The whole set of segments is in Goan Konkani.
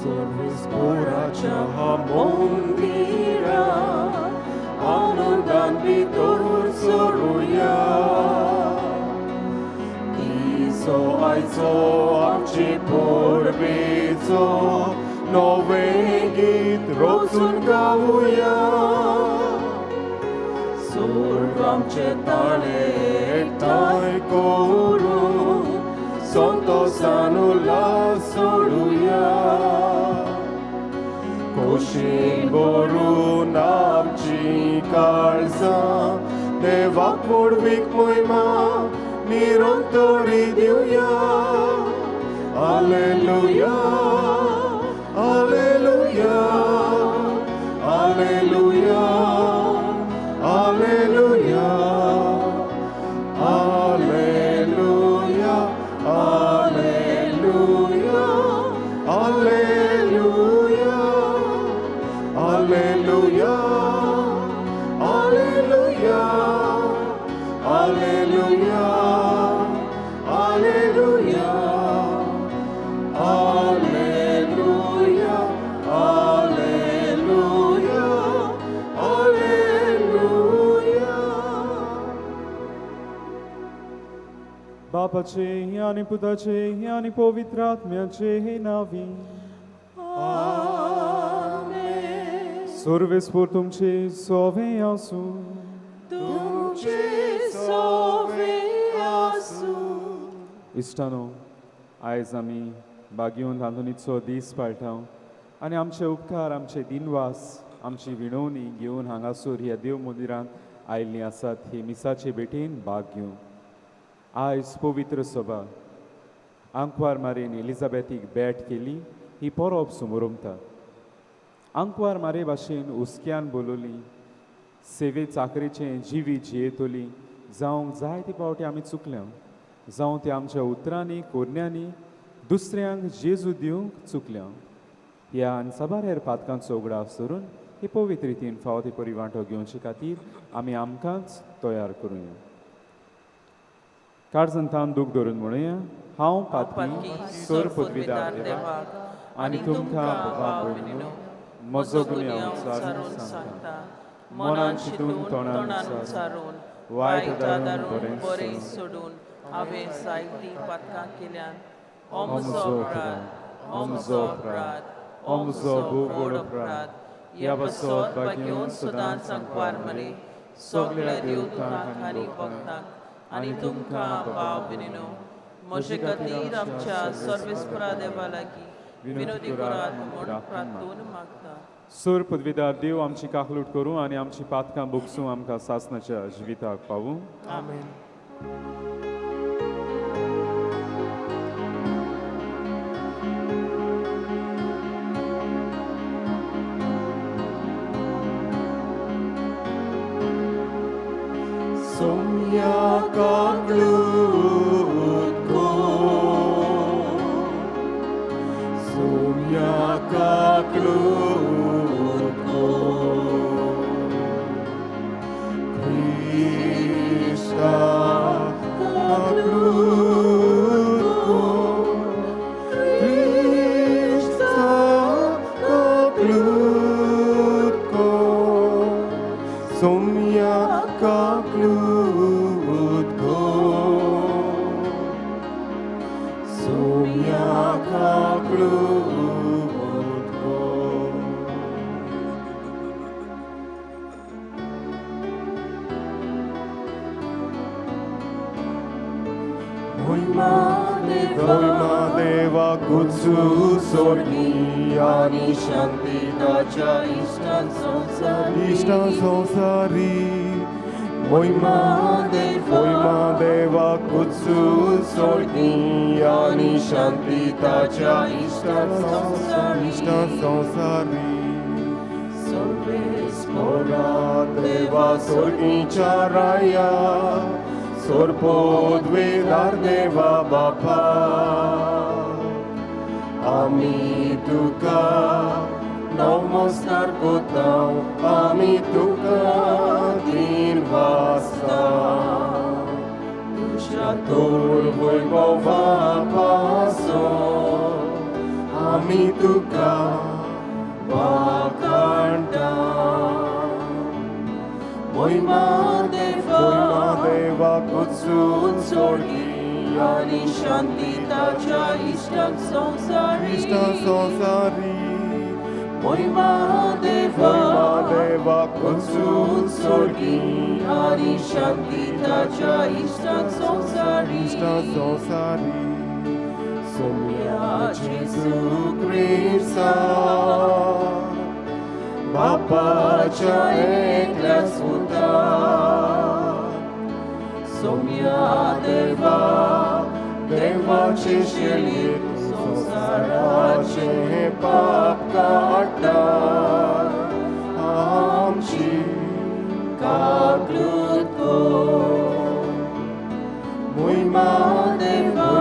सर्वेस्पोराच्या मंदिरा आनंदान भितर सरुया. दिसो आयचो आमचे परबेचो नवें गीत रचून गावया. स्वर्ग आमचे ताळे एकठांय करून संतोसान उल्हास सोडुया. खोशी भरून आमची काळजां देवाक व्हडवीक महिमा निरंतरी दिवया. Alleluia, alleluia, alleluia, alleluia, alleluia, alleluia, alleluia, alleluia, alleluia, alleluia, alleluia, alleluia, alleluia, alleluia. बापाचे आनी पुताचे आनी पवित्र आत्म्याचे नांवी. आमेन. सर्वेस्पोर तुमचे सोवे आसूं. तुमचे सोवे आसूं. इश्टानो, आयज आमी बागेवन आंतोनीचो दीस पाळटा आनी आमचे उपकार, आमचे दिनवास, आमची विणवणी घेवन हांगासर ह्या देव मंदिरांत आयिल्लीं आसात ही मिसाचे भेटेन भाग घेवन. आयज पवित्र सभा आंकवार मारेन एलिजाबेथीक भेट केली ही परब समोरमता. आंकवार मारे भाशेन हुस्क्यान बोलवली सेवे चाकरेचें जिवीत जियेतली जावंक जायते फावटी आमी चुकल्या, जावं ते आमच्या उतरांनी कोरण्यांनी दुसऱ्यांक जेजू दिवंक चुकल्या. ह्या आनी साबार हेर पातकांचो उगडास धरून ही पवित्र रितीन फावो ते परी वांटो घेवचे खातीर आमी आमकांच तयार करुया. काळजान तान दूख धरून म्हणुया, हांव पातकी सोर पदवीदार देवाक आनी तुमकां भाव भयणीनो म्हजो गुन्यांव उच्चारून सांगता. मनान चिंतून तोंडान उच्चारून वायट आदारून बरें सोडून हांवें जायतीं पातकां केल्यान. हो म्हजो अपराध, हो म्हजो अपराध, हो म्हजो भोव व्हड अपराध. ह्या पासत भाग्योवन सदांच आंकवार मरे सगळ्या देवतांक आनी भक्तांक आनी तुमकां भाव भयणीनो म्हजे खातीर आमच्या सर्वेस्परा देवा लागीं विनोदी करात म्हूण प्रार्थून मागता. सोर पदवीदार देव आमची काकलूट करूं आनी आमची पातकां बोगसूं आमकां सासनाच्या जिविताक पावूं. आमेन. Somya kaklut ko, Somya kaklut ko, Krishna kaklut ko, Krishna kaklut ko, Somya kaklut ko, Somya kaklut ko. Moima Deva kutsu sorgi ani shanti tacha इश्टान संवसारी ishta संसारी. Moima Deva kutsu sorgi ani shanti tacha ishta संसारी. सर्वेस्पोरा Deva sorgi charaya sorpodvedar Deva Bapa. Ami tuka नमस्कार करता, आमी तुका दिनवासता. तुज्या तोर वैभवा पासून आमी आमी तुका वाखाणटा. मोहिमा देवा देवा कुसून सोडली आनी शांती ताच्या इश्टाक संवसारी इश्टा संवसारी. मोहिमा देवा देवा कुसून सोडली आनी शांती ताच्या इश्टाक संवसारी. इश्टा संवसारी. सोम्या जेजू क्रिस्ता बापाच्या एकल्या सुता सोम्या देवा देवाचे शेळी संवसाराचे पाप काडटा आमची काकूत कर. मोहिमा देवा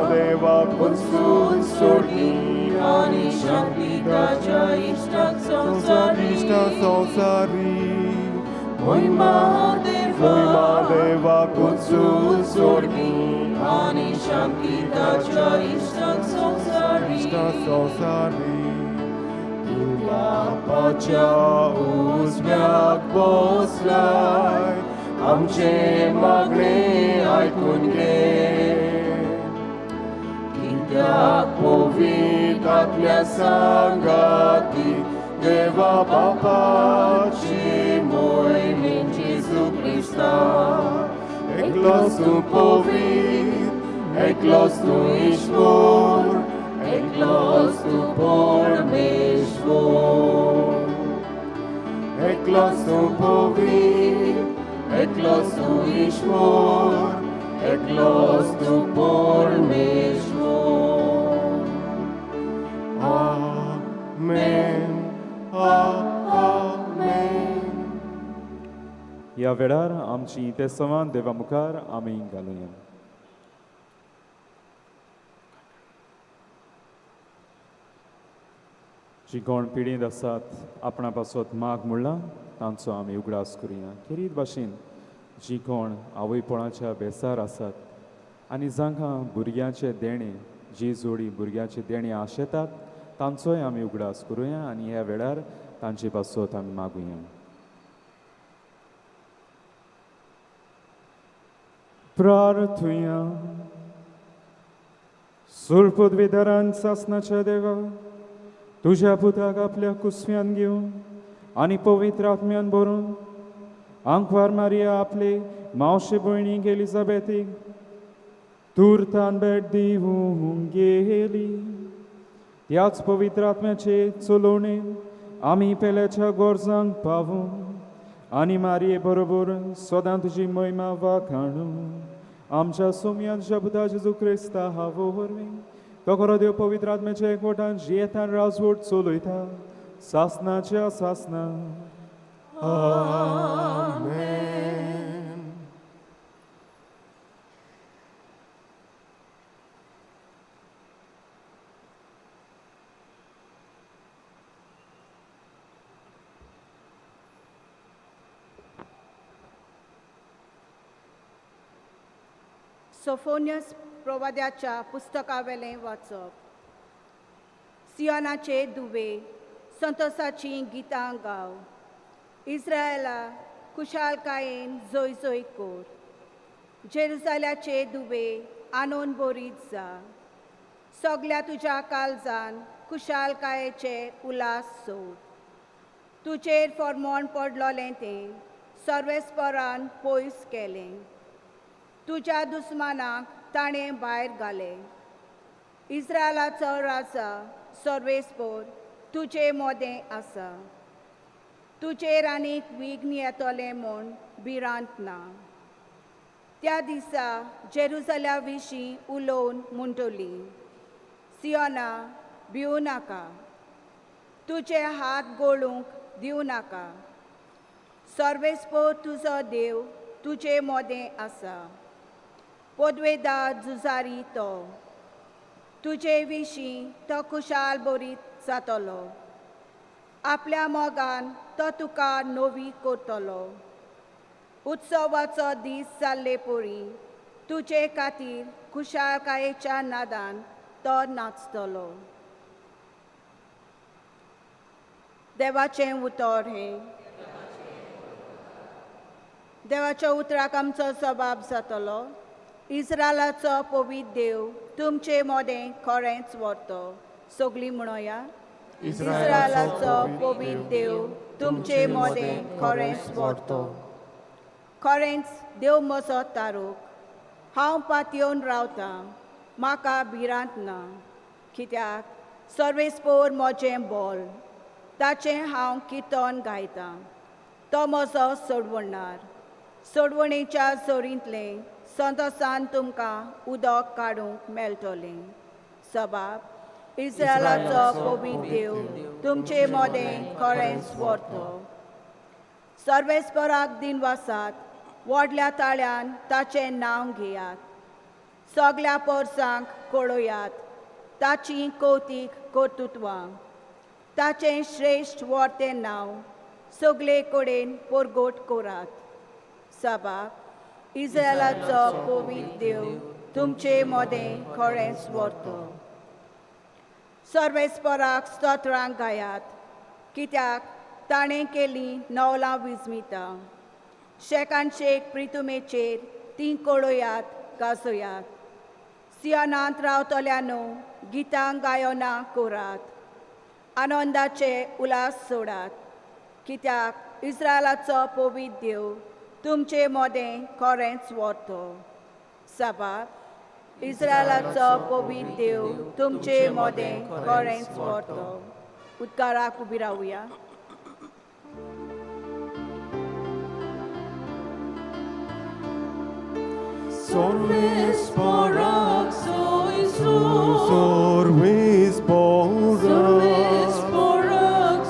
देवा कुसून सोडली आनी शांती ताच्या इश्टाक संवसारी. इश्टा संवसारी. मोहिमा देवा देवा कुसून सोडली आनी शांती ताच्या इश्टाक संवसारी. इश्टा संवसारी. तूं बापाच्या उजव्याक बसलाय आमचे मागणे आयकून घे. कित्याक पवित्र आत्म्या सांगाती देवा बापाची मोहिमेन जेजू क्रिस्ता एकलोच तूं पवित्र एकलोच तूं ईश्वर एकलोच तूं परमेश्वर. एकलोच तूं पवित्र एकलोच तूं ईश्वर एकलोच तूं परमेश्वर. आमेन आमेन. ह्या वेळार आमची तेसवान देवा मुखार आमी घालुया. जी कोण पिडींत आसात आपणा पासत माग म्हणलां तांचो आमी उगडास करुया. खेरीत भाशेन जी कोण आवयपणाच्या बेसार आसात आनी जांकां भुरग्यांचे देणें जी जोडी भुरग्यांचे देणें आशेतात तांचोय आमी उगडास करुया आनी ह्या वेळार तांचे पासत आमी मागुया. प्रार्थुया. सुरपदवेदारान सासनाच्या देवा तुज्या पुताक आपल्या कुसव्यान घेवन आनी पवित्र आत्म्यान भरून आंकवार मारिया आपले मावशे भयणीक एलिझाबेथीक तुर्तान भेट दिवंक गेली. त्याच पवित्र आत्म्याचे चलोवणेन आमी पेल्याच्या गरजांक पावूं आनी मारये बरोबर सदां तुजी महिमा वाखाणू. आमच्या सोम्यान शब्दा जेजू क्रिस्ता हावो वरवीं तो खरो देव पवित्र आत्म्याच्या एकवटान जियेतान राजवट चलयता सासनाच्या सासना. आमेन. सोफोनियस प्रवाद्याच्या पुस्तकावेलें वाचप. सियोनाचे दुवे संतोषाचीं गितां गाव. इस्रायला खुशालकायेन जोय जोय कोर. जेरुजाल्याचे दुवे आनंद बोरीत जा. सगल्या तुज्या काळजान खुशालकायेचे उल्हास सोड. तुजेर फॉर्मोण पडलोलें तें सर्वेस्परान पयस केलें. तुज्या दुस्मानाक ताणें भायर घालें. इस्रायलाचो राजा सर्वेस्पोर तुजे मोदें आसा. तुजेर आनीक विघ्न येतलें म्हूण भिरांत ना. त्या दिसा जेरुजल्या विशीं उलोवन म्हणटली, सियोना भिवू नाका, तुजे हात गळूंक दिवं नाका. सर्वेस्पोर तुजो देव तुजे मोदें आसा. पदवेदार झुजारी तो तुजे विशीं तो खुशाल बरीत जातलो. आपल्या मोगान तो तुका नवी करतलो. उत्सवाचो दीस जाल्ले परी तुजे खातीर खुशालकायेच्या नादान तो नाचतलो. देवाचें उतर हें. देवाच्या उतराक आमचो जबाब जातलो. इस्रायलाचो पवित्र देव तुमचे मोदें खरेंच व्हरतो. सगळीं म्हणोया, इस्रायलाचो पवित्र देव तुमचे मोदें खरेंच व्हरतो. खरेंच देव म्हजो तारूक, हांव पातयेवन रावतां, म्हाका भिरांत ना. कित्याक सर्वेस्पोर म्हजें बोल, ताचें हांव किर्तन गायतां. तो म्हजो सोडवणार, सोडवणेच्या जोरींतलें संतोसान तुमकां उदक काडूंक मेळटलें. सबाब इस्रायलाचो पवित्र देव तुमचे मोदें खरेंच व्हरतो. सर्वेस्पराक दिनवासात, व्हडल्या ताळ्यान ताचें नांव घेयात. सगल्या पोरसांक कळयात ताची कौतीक कर्तृत्वां. ताचें श्रेश्ठ व्हरतें नांव सगळे कडेन परगट करात. सबाब इस्रायलाचो पवित्र देव तुमचे मोदें खरेंच व्हरतो. सर्वेस्पराक स्तोत्रां गायात, कित्याक ताणें केलीं नवलां विजमितां. शेकान शेक प्रितुमेचेर तीं कळयात गाजयात. सियानांत रावतल्यानो गितां गायनां करात, आनंदाचे उल्हास सोडात. कित्याक इस्रायलाचो पवित्र देव तुमचे मोदें खरेंच व्हरतो. सबाब इस्रायलाचो पवित्र देव तुमचे मोदें खरेंच व्हरतो. उदकाराक उबी रावया. Sorves porak, sorves porak, sorves porak.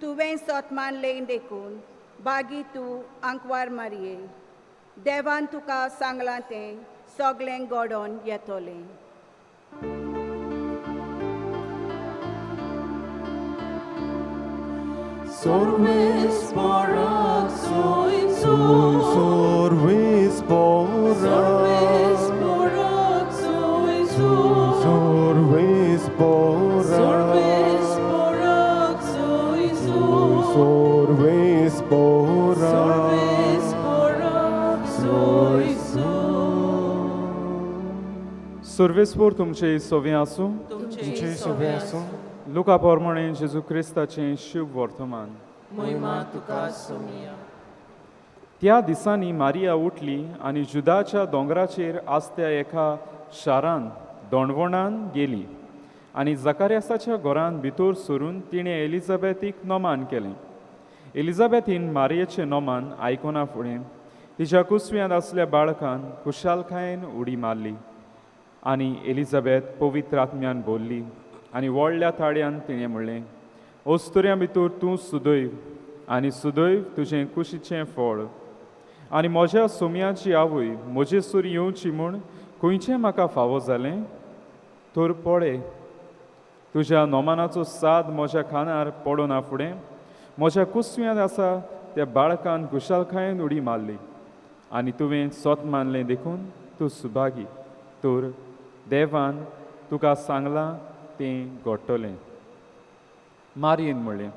तुवें सत मानलें देखून बागी तूं आंकवार मारये. देवान तुका सांगलां तें सगळें घडोवन येतलें. Sorves porak, sorves porak, sorves porak, sorves porak. सर्वेस्पोर तुमचे सोवे आसूं. तुमचे सोवे आसूं. लुका प्रमाणे जेजू क्रिस्ताचें शुभ वर्तमान. महिमा तुका सोमिया. त्या दिसांनी मारिया उठली आनी जुदाच्या दोंगराचेर आसत्या एका शारान दोंडवणान गेली आनी जकारियासाच्या घरान भितर सरून तिणें एलिझाबेथीक नोमान केलें. एलिझाबेथीन मारियेचें नोमान आयकना फुडें तिच्या कुसव्यांत आसल्या बाळकान खुशालकायेन उडी मारली आनी एलिझाबेथ पवित्र आत्म्यान बोल्ली आनी व्हडल्या ताळ्यान तिणें म्हणलें, अस्तुऱ्यां भितर तूं सुदैव आनी सुदैव तुजें कुशीचें फळ. आनी म्हज्या सोम्याची आवय म्हजे सुर येवची म्हूण खंयचें म्हाका फावो जालें? तर पळय, तुज्या नोमानाचो साद म्हज्या कानार पडना फुडें म्हज्या कुसव्यांत आसा त्या बाळकान खुशालकायेन उडी मारली आनी तुवें सत मानलें देखून तूं सुभागी. तर देवान तुका सांगलां तें घडटलें. मारयेन म्हणलें,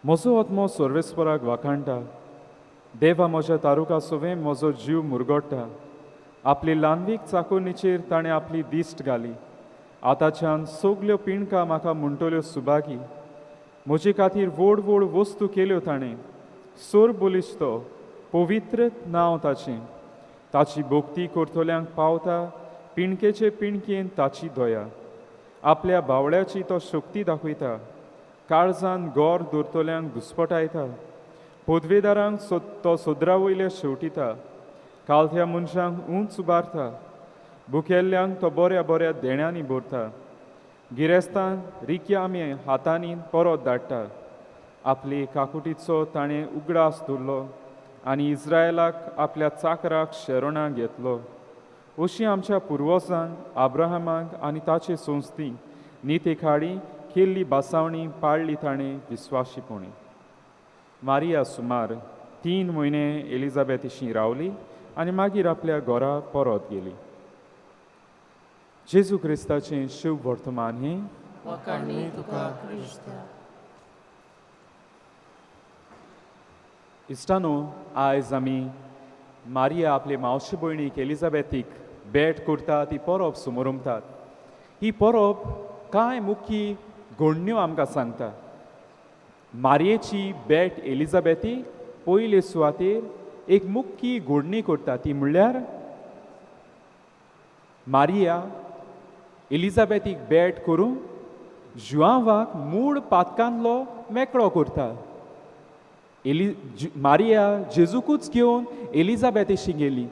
म्हजो आत्मो सर्वेस्पराक वाखाणटा. देवा म्हज्या तारुका सोवें म्हजो जीव मुरगोडटा. आपली ल्हानवीक चाकोरणीचेर ताणें आपली दिश्ट घाली. आतांच्यान सगल्यो पिणकां म्हाका म्हणटल्यो सुभागी. म्हजे खातीर व्हड व्हड वस्तू केल्यो ताणें. सोर बलिश्ट तो, पवित्र नांव ताचें. ताची भक्ती करतल्यांक पावता पिणकेचे पिणकेन ताची दया. आपल्या बावळ्याची तो शक्ती दाखयता. काळजान गोर दवरतल्यांक दुस्पटायता. पदवेदारांक तो सोदरा वयले शेवटिता. कालथ्या मनशांक उंच उबारता. भुकेल्ल्यांक तो बऱ्या बऱ्या देण्यांनी भरता. गिरेस्तांक रिक्या आमी हातांनी परत धाडटा. आपली काकुटीचो ताणें उगडास दवरलो आनी इस्रायलाक आपल्या चाकराक शरणां घेतलो. अशी आमच्या पुर्वजांक आब्राहामाक आनी ताचे संस्थींक निते खाडी केल्ली भासावणी पाळ्ळी ताणें विस्वाशीपणी. मारिया सुमार 3 म्हयने एलिझाबेथीशी रावली आनी मागीर आपल्या घरा परत गेली. जेजू क्रिस्ताचें शुभ वर्तमान हें. वखाणी तुका क्रिस्ता. इश्टानो, आयज आमी मारिया आपले मावशे भयणीक एलिझाबेथीक भेट करता ती परब सुमोरमतात. ही परब कांय मुख्य घडण्यो आमकां सांगता. मारयेची भेट एलिझाबेथीक पयले सुवातेर एक मुख्य घडणी करता, ती म्हणल्यार मारिया एलिझाबेथीक भेट करून जुआंवाक मूळ पातकांतलो मेकळो करता. मारिया जेजूकूच घेवन एलिझाबेथीशी गेली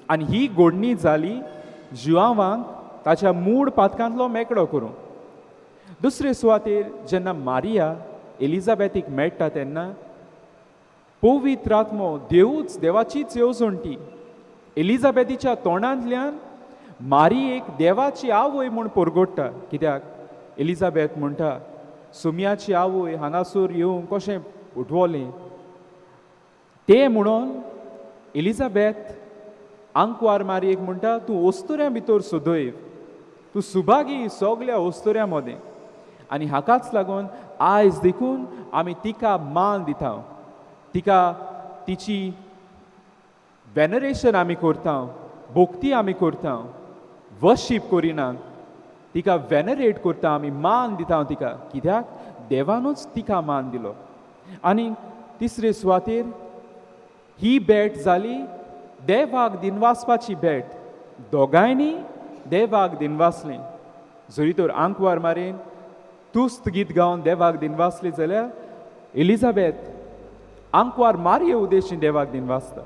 आनी ही घडणी जाली जुआंवाक ताच्या मूळ पातकांतलो मेकळो करूं. दुसरे सुवातेर जेन्ना मारिया एलिझाबेथीक मेळटा तेन्ना पवित्र आत्मो देवूच, देवाचीच येवजण ती, एलिझाबेथीच्या तोंडांतल्यान मारियेक देवाची आवय म्हूण परगट्टा. कित्याक एलिझाबेथ म्हणटा, सुम्याची आवय हांगासर येवंक कशें उठवलें तें म्हणून एलिझाबेथ आंकवार मारयेक म्हणटा, तूं ओस्तुऱ्यां भितर सदैव, तूं सुभागी सगल्या ओस्तुऱ्यां मदें. आनी हाकाच लागून आयज देखून आमी तिका मान दिता, तिका तिची वेनरेशन आमी करता, भक्ती आमी करता, वर्शीप करिना, तिका वेनरेट करता, आमी मान दिता तिका. कित्याक देवानूच तिका मान दिलो. आनी तिसरे सुवातेर ही भेट जाली देवाक दिनवासपाची भेट. दोगांयनी देवाक दिनवासलें. जरी तर आंकवार मारेन तुस्त गीत गावन देवाक दिनवासली जाल्यार एलिझाबेथ आंकवार मारये उद्देशी देवाक दिनवासता.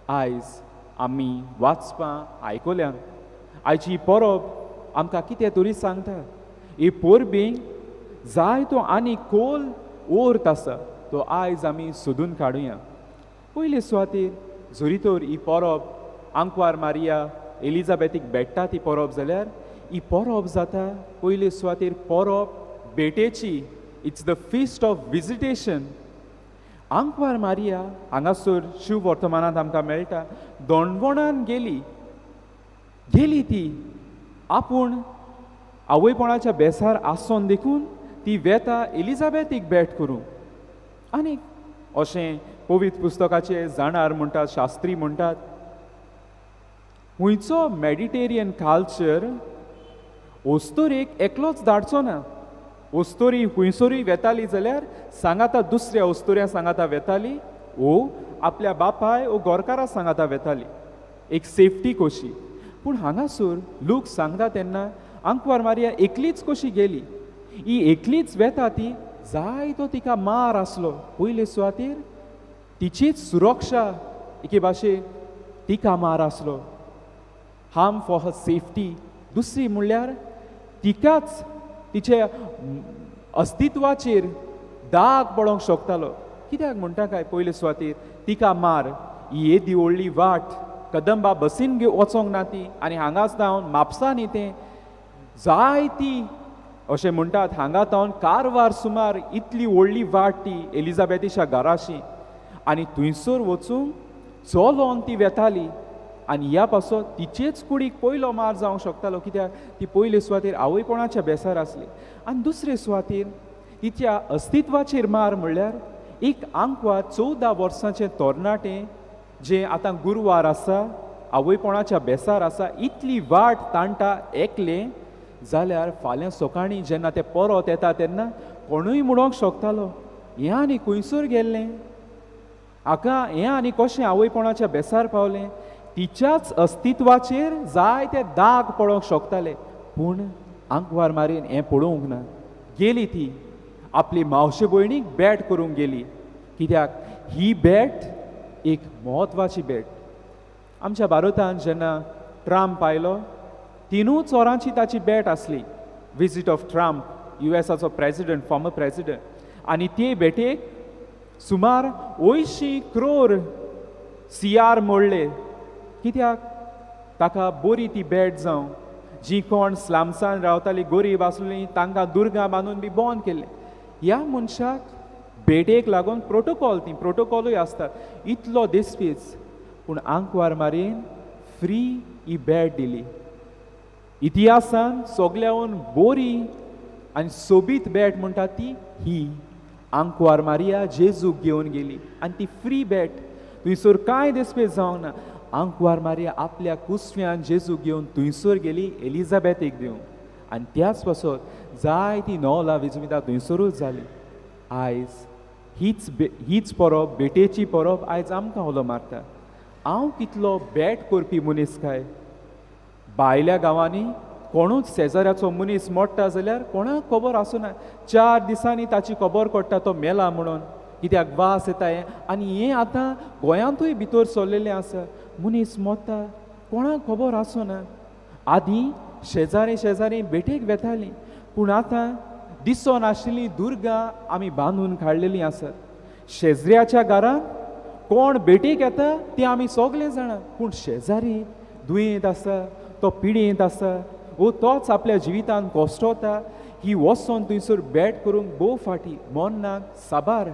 आयज आमी वाचपां आयकल्यान आयची परब आमकां कितें तरी सांगता. ही परबींक जाय तो आनी खोल अर्थ आसा तो आयज आमी सोदून काडुया. पयले सुवातेर जरी तर ही परब आंकवार मारिया एलिझाबेथीक भेट्टा ती परब जाल्यार ही परब जाता पयले सुवातेर परब भेटेची. It's the feast of visitation. आंकवार मारिया हांगासर शिव वर्तमानांत आमकां मेळटा दोणवणान गेली, गेली ती आपूण आवयपणाच्या बेसार आसोन देखून ती वेता एलिझाबेथीक भेट करूंक. आनी अशें पवित्र पुस्तकाचे जाणार म्हणटात, शास्त्री म्हणटात, खंयचो मेडिटेरियन कल्चर ओस्तोरेक एकलोच धाडचो ना. ओस्तोरी खंयसरूय वेताली जाल्यार सांगाता दुसऱ्या ओस्तोऱ्या सांगाता वेताली ओ आपल्या बापाय ओ गोरकारा सांगाता वेताली, एक सेफ्टी कशी. पूण हांगासर लोक सांगता तेन्ना आंकवार मारिया एकलीच कशी गेली. ही एकलीच वेता ती जाय तो तिका मार आसलो. पयले सुवातेर तिचीच सुरक्षा एके भाशेन तिका मार आसलो, हार्म फॉर हर सेफ्टी. दुसरी म्हणल्यार तिकाच तिचे अस्तित्वाचेर दाग पडोवंक शकतालो. कित्याक म्हणटा काय पयले सुवातेर तिका मार, ही येदी व्हडली वाट कदंबा बसीन वचोंक ना ती आनी हांगाच जावन म्हापसा न्ही तें जाय ती अशें म्हणटात हांगा जावन कारवार सुमार इतली व्हडली वाट ती एलिझाबेथीच्या घराशी आनी थंयसर वचूंक चलोन ती वेताली. आनी ह्या पासत तिचेच कुडीक पयलो मार जावंक शकतालो. कित्याक ती पयले सुवातेर आवयपणाच्या बेसार आसली. आनी दुसरे सुवातेर तिच्या अस्तित्वाचेर मार म्हणल्यार एक आंकवार 14 वर्सांचें तरणाटें जें आतां गुरवार आसा, आवयपणाच्या बेसार आसा, इतली वाट ताणटा एकलें जाल्यार फाल्यां सकाळीं जेन्ना तें परत येता तेन्ना कोणूय म्हणोंक शकतालो हें आनी खंयसर गेल्लें, हाका हें आनी कशें आवयपणाच्या बेसार पावलें. तिच्याच अस्तित्वाचेर जायते दाग पडोवंक शकताले. पूण आंकवार मारीन हें पळोवंक ना. गेली ती आपली मावशे भयणीक भेट करूंक गेली. कित्याक ही भेट एक म्हत्वाची भेट. आमच्या भारतांत जेन्ना ट्रम्प आयलो 3 वरांची ताची भेट आसली, विजीट ऑफ ट्रम्प, युएसाचो प्रेजिडंट, फॉर्मर प्रेजिडंट. आनी ते भेटेक सुमार 80 क्रोर CR मोडले. कित्याक ताका बरी ती भेट जावं. जी कोण स्लामसान रावताली, गरीब आसली, तांकां दुर्गां बांदून बी बंद केल्लें. ह्या मनशाक भेटेक लागून प्रोटोकॉल, ती प्रोटोकॉलूय आसता, इतलो दिसपीच. पूण आंकवार मारयेन फ्री ही भेट दिली. इतिहासान सगल्याहून बोरी आनी सोबीत भेट म्हणटा ती ही आंकवार मारिया जेजूक घेवन गेली आनी ती फ्री भेट. थंयसर कांय दिसपेस जावंक ना. आंकवार मारिया आपल्या कुसव्यान जेजूक घेवन थंयसर गेली एलिजाबेथीक दिवंक आनी त्याच पासत जायती नवला विजमिता थंयसरूच जाली. आयज हीच परब, भेटेची परब आयज आमकां उलो मारता. हांव कितलो भेट करपी मनीस काय? भायल्या गांवांनी कोणूच शेजाऱ्याचो मनीस मोडटा जाल्यार कोणाक खबर आसना. 4 दिसांनी ताची खबर पडटा तो मेला म्हणून, कित्याक वास येता हें. आनी हें आतां गोंयांतूय भितर सरलेलें आसा. मनीस मोडटा कोणाक खबर आसना. आदीं शेजारी शेजारी भेटेक वेतालीं, पूण आतां दिसनाशिल्लीं दुर्गां आमी बांदून काडलेलीं आसात. शेजऱ्याच्या घरांत कोण भेटेक येता तें आमी सगळे जाणा, पूण शेजारी दुयेंत आसा, तो पिडेंत आसा, वो तोच आपल्या जिवितान कश्टोता, ही वचोन थंयसर भेट करूंक भोव फाटी मरणाक साबार,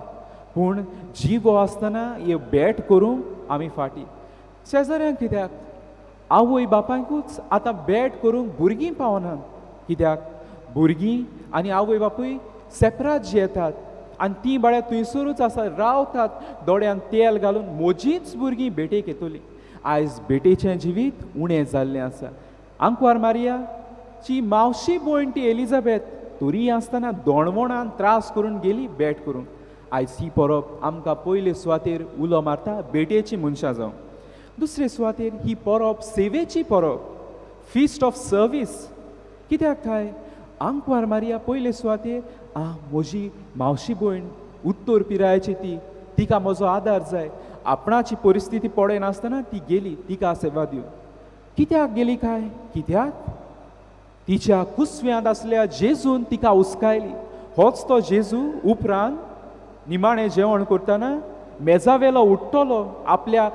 पूण जिवो आसतना हे भेट करूंक आमी फाटी. शेजाऱ्यांक कित्याक, आवय बापायकूच आतां भेट करूंक भुरगीं पावनात. कित्याक भुरगीं आनी आवय बापूय सेपरात जियेतात आनी तीं बाळ्या थंयसरूच आसा रावतात, दोळ्यान तेल घालून म्हजीच भुरगीं भेटेक येतलीं. आयज भेटेचें जिवीत उणें जाल्लें आसा. आंकवार मारिया ची मावशी भयण ती एलिजाबेथ तरी आसतना दोणवणान त्रास करून गेली भेट करूंक. आयज ही परब आमकां पयले सुवातेर उलो मारता भेटेची मनशां जावं. दुसरे सुवातेर ही परब सेवेची परब, फिस्ट ऑफ सर्वीस. कित्याक काय आंकवार मारिया पयले सुवातेर म्हजी मावशी भयण उत्तर पिरायेची ती, तिका म्हजो आदार जाय, आपणाची परिस्थिती पळयनासतना ती गेली तिका सेवा दिवन. कित्याक गेली काय? कित्याक तिच्या कुसव्यांत आसल्या जेजून तिका उस्कायली. होच तो जेजू उपरांत निमाणें जेवण करतना मेजावेलो उठ्ठलो, आपल्या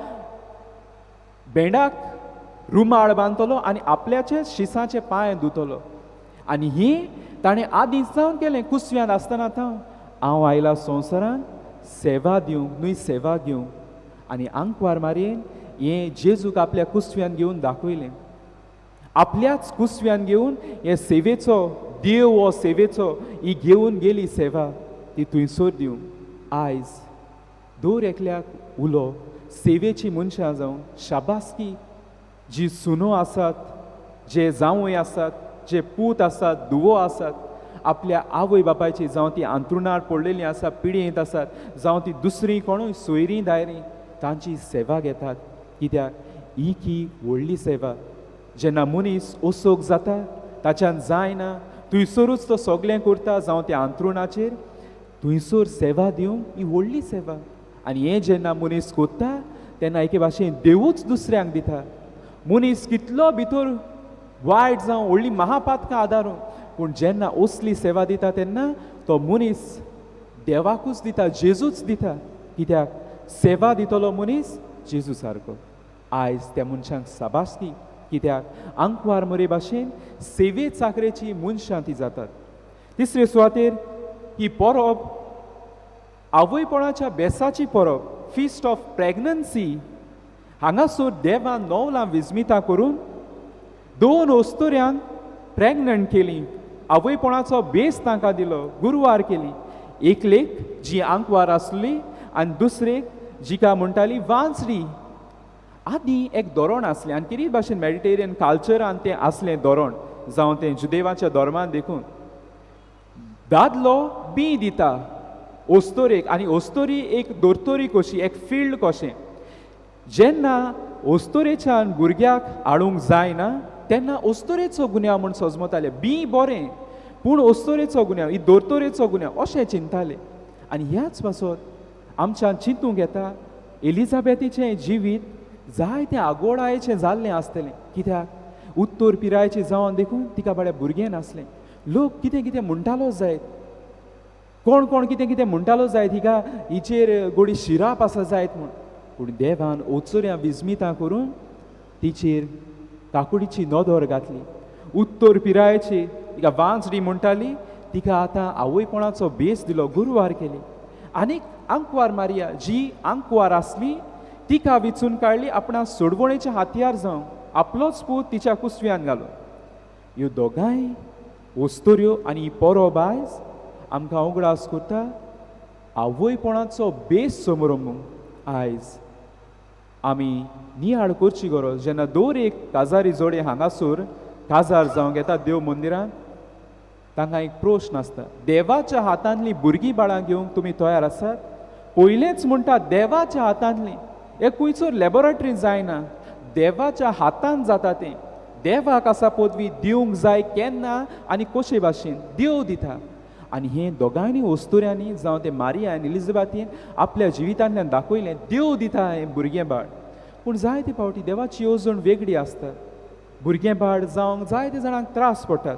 भेंडाक रुमाळ बांदतलो आनी आपल्याचे शिसाचे पांय धुतलो. आनी ही ताणें आदीं जावन केलें कुसव्यांत आसतना. आतां हांव आयला संवसारांत सेवा दिवंक न्हय सेवा घेवंक. आनी आंकवार मारयेन हें जेजूक आपल्या कुसव्यान घेवन दाखयलें. आपल्याच कुसव्यान घेवन हे सेवेचो देव हो सेवेचो ही घेवन गेली सेवा ती थंयसर दिवंक. आयज दर एकल्याक उलो सेवेची मनशां जावं. शाबासकी जी सुनो आसात, जे जावंय आसात, जे पूत आसात, धुवो आसात, आपल्या आवय बापायची जावं ती आंतरुणार पडलेलीं आसा, पिडयेंत आसात, जावं ती दुसरी कोणूय सोयरीं दायरीं, तांची सेवा घेतात. कित्याक ही की व्हडली सेवा. जेन्ना मनीस ओसोक जाता, ताच्यान जायना, थंयसरूच तो सगळें करता, जावं त्या आंतरुणाचेर थंयसर सेवा दिवंक ही व्हडली सेवा. आनी हें जेन्ना मनीस करता तेन्ना एके भाशेन देवूच दुसऱ्यांक दिता. मनीस कितलो भितर वायट जावं, व्हडली महापातकां आदारून, पूण जेन्ना असली सेवा दिता तेन्ना तो मनीस देवाकूच दिता, जेजूच दिता. कित्याक सेवा दितलो मनीस जेजू सारको. आयज त्या मनशांक साबासकी. कित्याक आंकवार मोरे भाशेन सेवे चाकरेची मनशां ती जातात. तिसरे सुवातेर ही परब आवयपणाच्या बेसाची परब, फिस्ट ऑफ प्रेग्नन्सी. हांगासर देवान नवलां विजमितां करून 2 अस्तुऱ्यांक प्रेग्नंट केली, आवयपणाचो बेस तांकां दिलो, गुरवार केली. एकलेक जी आंकवार आसली आनी दुसरेक जिका म्हणटाली वांचडी. आदीं एक धोरण आसलें आनी कितें भाशेन मेडिटेरियन कल्चरान तें आसलें धोरण, जावं तें जुदेवाच्या धर्मान देखून दादलो बी दिता ओस्तोरेक आनी ओस्तोरी एक दोर्तोरी कशी, एक फिल्ड कशें. जेन्ना ओस्तोरेच्यान भुरग्याक हाडूंक जायना तेन्ना ओस्तोरेचो गुन्यांव म्हूण सजमताले. बी बरें पूण ओस्तोरेचो गुन्यांव, ही दोर्तोरेचो गुन्यांव अशें चिंतताले. आनी ह्याच पासत आमच्यान चिंतूंक येता एलिजाबेथीचें जिवीत जायतें आगोळायेचें जाल्लें आसतलें. कित्याक उत्तर पिरायेचें जावन देखून तिका बरें भुरगें नासलें. लोक कितें कितें म्हणटालो जायत, कोण कोण कितें कितें म्हणटालो जायत, हिका हिचेर गोडी शिराप आसा जायत म्हूण. पूण देवान ओचोऱ्यां विजमितां करून तिचेर काकुडीची नदर घातली. उत्तर पिरायेची तिका वांजडी म्हणटाली, तिका आतां आवयपणाचो बेस दिलो, गुरवार केली. आनीक आंकवार मारिया जी आंकवार आसली तिका विचून काडली आपणा सोडवणेचे हातयार जावंक, आपलोच पूत तिच्या कुसव्यान घालो. ह्यो दोगांय वस्तुऱ्यो आनी ही पोरोब आयज आमकां उगडास करता आवयपणाचो बेस समरंभ. आयज आमी नियाळ करची गरज जेन्ना दर एक काजारी जोडे हांगासर काजार जावंक येता देव मंदिरांत, तांकां एक प्रश्न आसता, देवाच्या हातांतली भुरगीं बाळां घेवंक तुमी तयार आसात? पयलेंच म्हणटा देवाच्या हातांतली, हे खंयसर लॅबोरेटरीन जायना, देवाच्या हातान जाता तें. देवाक आसा पदवी दिवंक जाय केन्ना आनी कशे भाशेन देव दिता. आनी हें दोगांयनी वस्तुऱ्यांनी जावं ते मारिया आनी एलिझाबेथीन आपल्या जिवितांतल्यान दाखयलें देव दिता हें भुरगें बाळ. पूण जायते फावटी देवाची येवजण वेगळी आसता, भुरगें बाळ जावंक जायते जाणांक त्रास पडटात.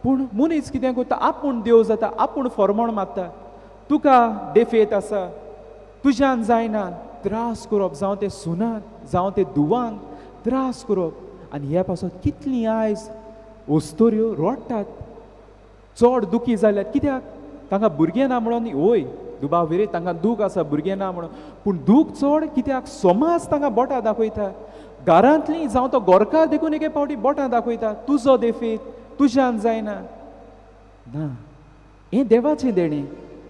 पूण मनीस कितें करता, आपूण देव जाता, आपूण फॉर्मोण मारता, तुका देफेत आसा, तुज्यान जायना, त्रास करप जावं ते सुनाक जावं ते धुवांक त्रास करप. आनी ह्या पासत कितलीं आयज वस्तुऱ्यो रडटात, चड दुखी जाल्यात. कित्याक? तांकां भुरगें ना म्हणून वय दुबाव विरे तांकां दूख आसा भुरगें ना म्हणून, पूण दूख चड कित्याक समाज तांकां बोटां दाखयता, घरांतली जावं तो गोरकार देखून एके फावटी बोटां दाखयता, तुजो देफेत, तुज्यान जायना. ना, हें देवाचें देणें,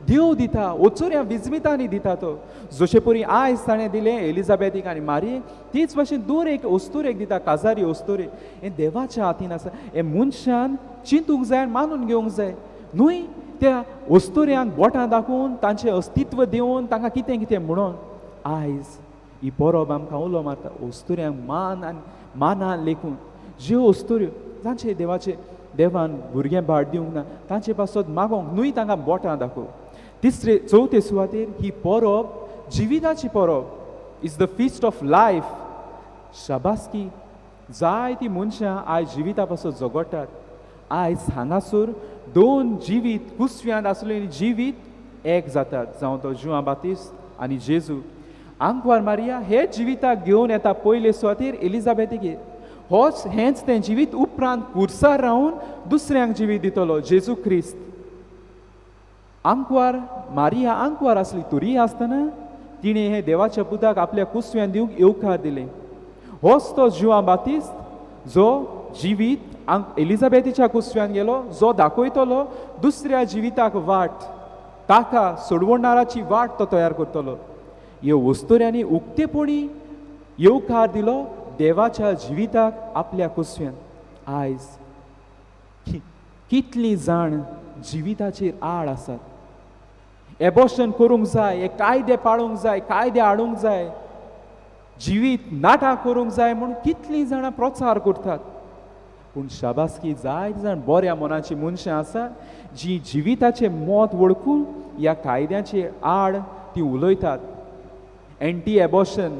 देव दिता, ओचोऱ्या विजमितांनी दिता तो. जशे परी आयज ताणें दिलें एलिझाबेथीक आनी मारयेक, तीच भाशेन दर एक वस्तुरेक दिता, काजारी वस्तुरेक. हें देवाच्या हातीन आसा, हें मनशान चिंतूंक जाय, मानून घेवंक जाय न्हय त्या वस्तुऱ्यांक बोटां दाखोवन तांचें अस्तित्व दिवन तांकां कितें कितें म्हणून. आयज ही परब आमकां उलो मारता वस्तुऱ्यांक मान आनी मानान लेखून, ज्यो वस्तुऱ्यो जांचे देवाचे देवान भुरगें भाट दिवंक ना तांचे पासत मागोंक न्हय, तांकां बोटां दाखोवंक. तिसरे चवथे सुवातेर ही परब जिविताची परब, is the feast of life. शाबासकी जायतीं मनशां आयज जिविता पासत झगडटात. आयज हांगासर दोन जिवीत कुसव्यांत आसलेलीं जिवीत एक जातात, जावं तो जुआं बातिस्त आनी जेजू. आंकवार मारिया हे जिविताक घेवन येता पयले सुवातेर एलिझाबेथीगेर, होच हेंच तें जिवीत उपरांत कुर्सार रावन दुसऱ्यांक जिवीत दितलो जेजू क्रिस्त. आंकवार मारिया आंकवार आसली तरी आसतना तिणें हे देवाच्या पुताक आपल्या कुसव्यान दिवंक येवकार दिलें. होच तो जुआं बातिस्त जो जिवीत एलिझाबेथीच्या कुसव्यान गेलो, जो दाखयतलो दुसऱ्या जिविताक वाट, ताका सोडवणाराची वाट तो तयार करतलो. ह्यो वस्तुऱ्यांनी उक्तेपणी येवकार दिलो देवाच्या जिविताक आपल्या कुसव्यान. आयज कितलीं जाण जिविताचेर आड आसात, एबॉर्शन करूंक जाय, हे कायदे पाळूंक जाय, कायदे हाडूंक जाय, जिवीत नाटक करूंक जाय म्हूण कितलीं जाणां प्रचार करतात. पूण शाबासकी जायते जाण बऱ्या मनाची मनशां आसात जी जिविताचें मत वळखून ह्या कायद्याचे आड ती उलयतात. एन्टी एबॉर्शन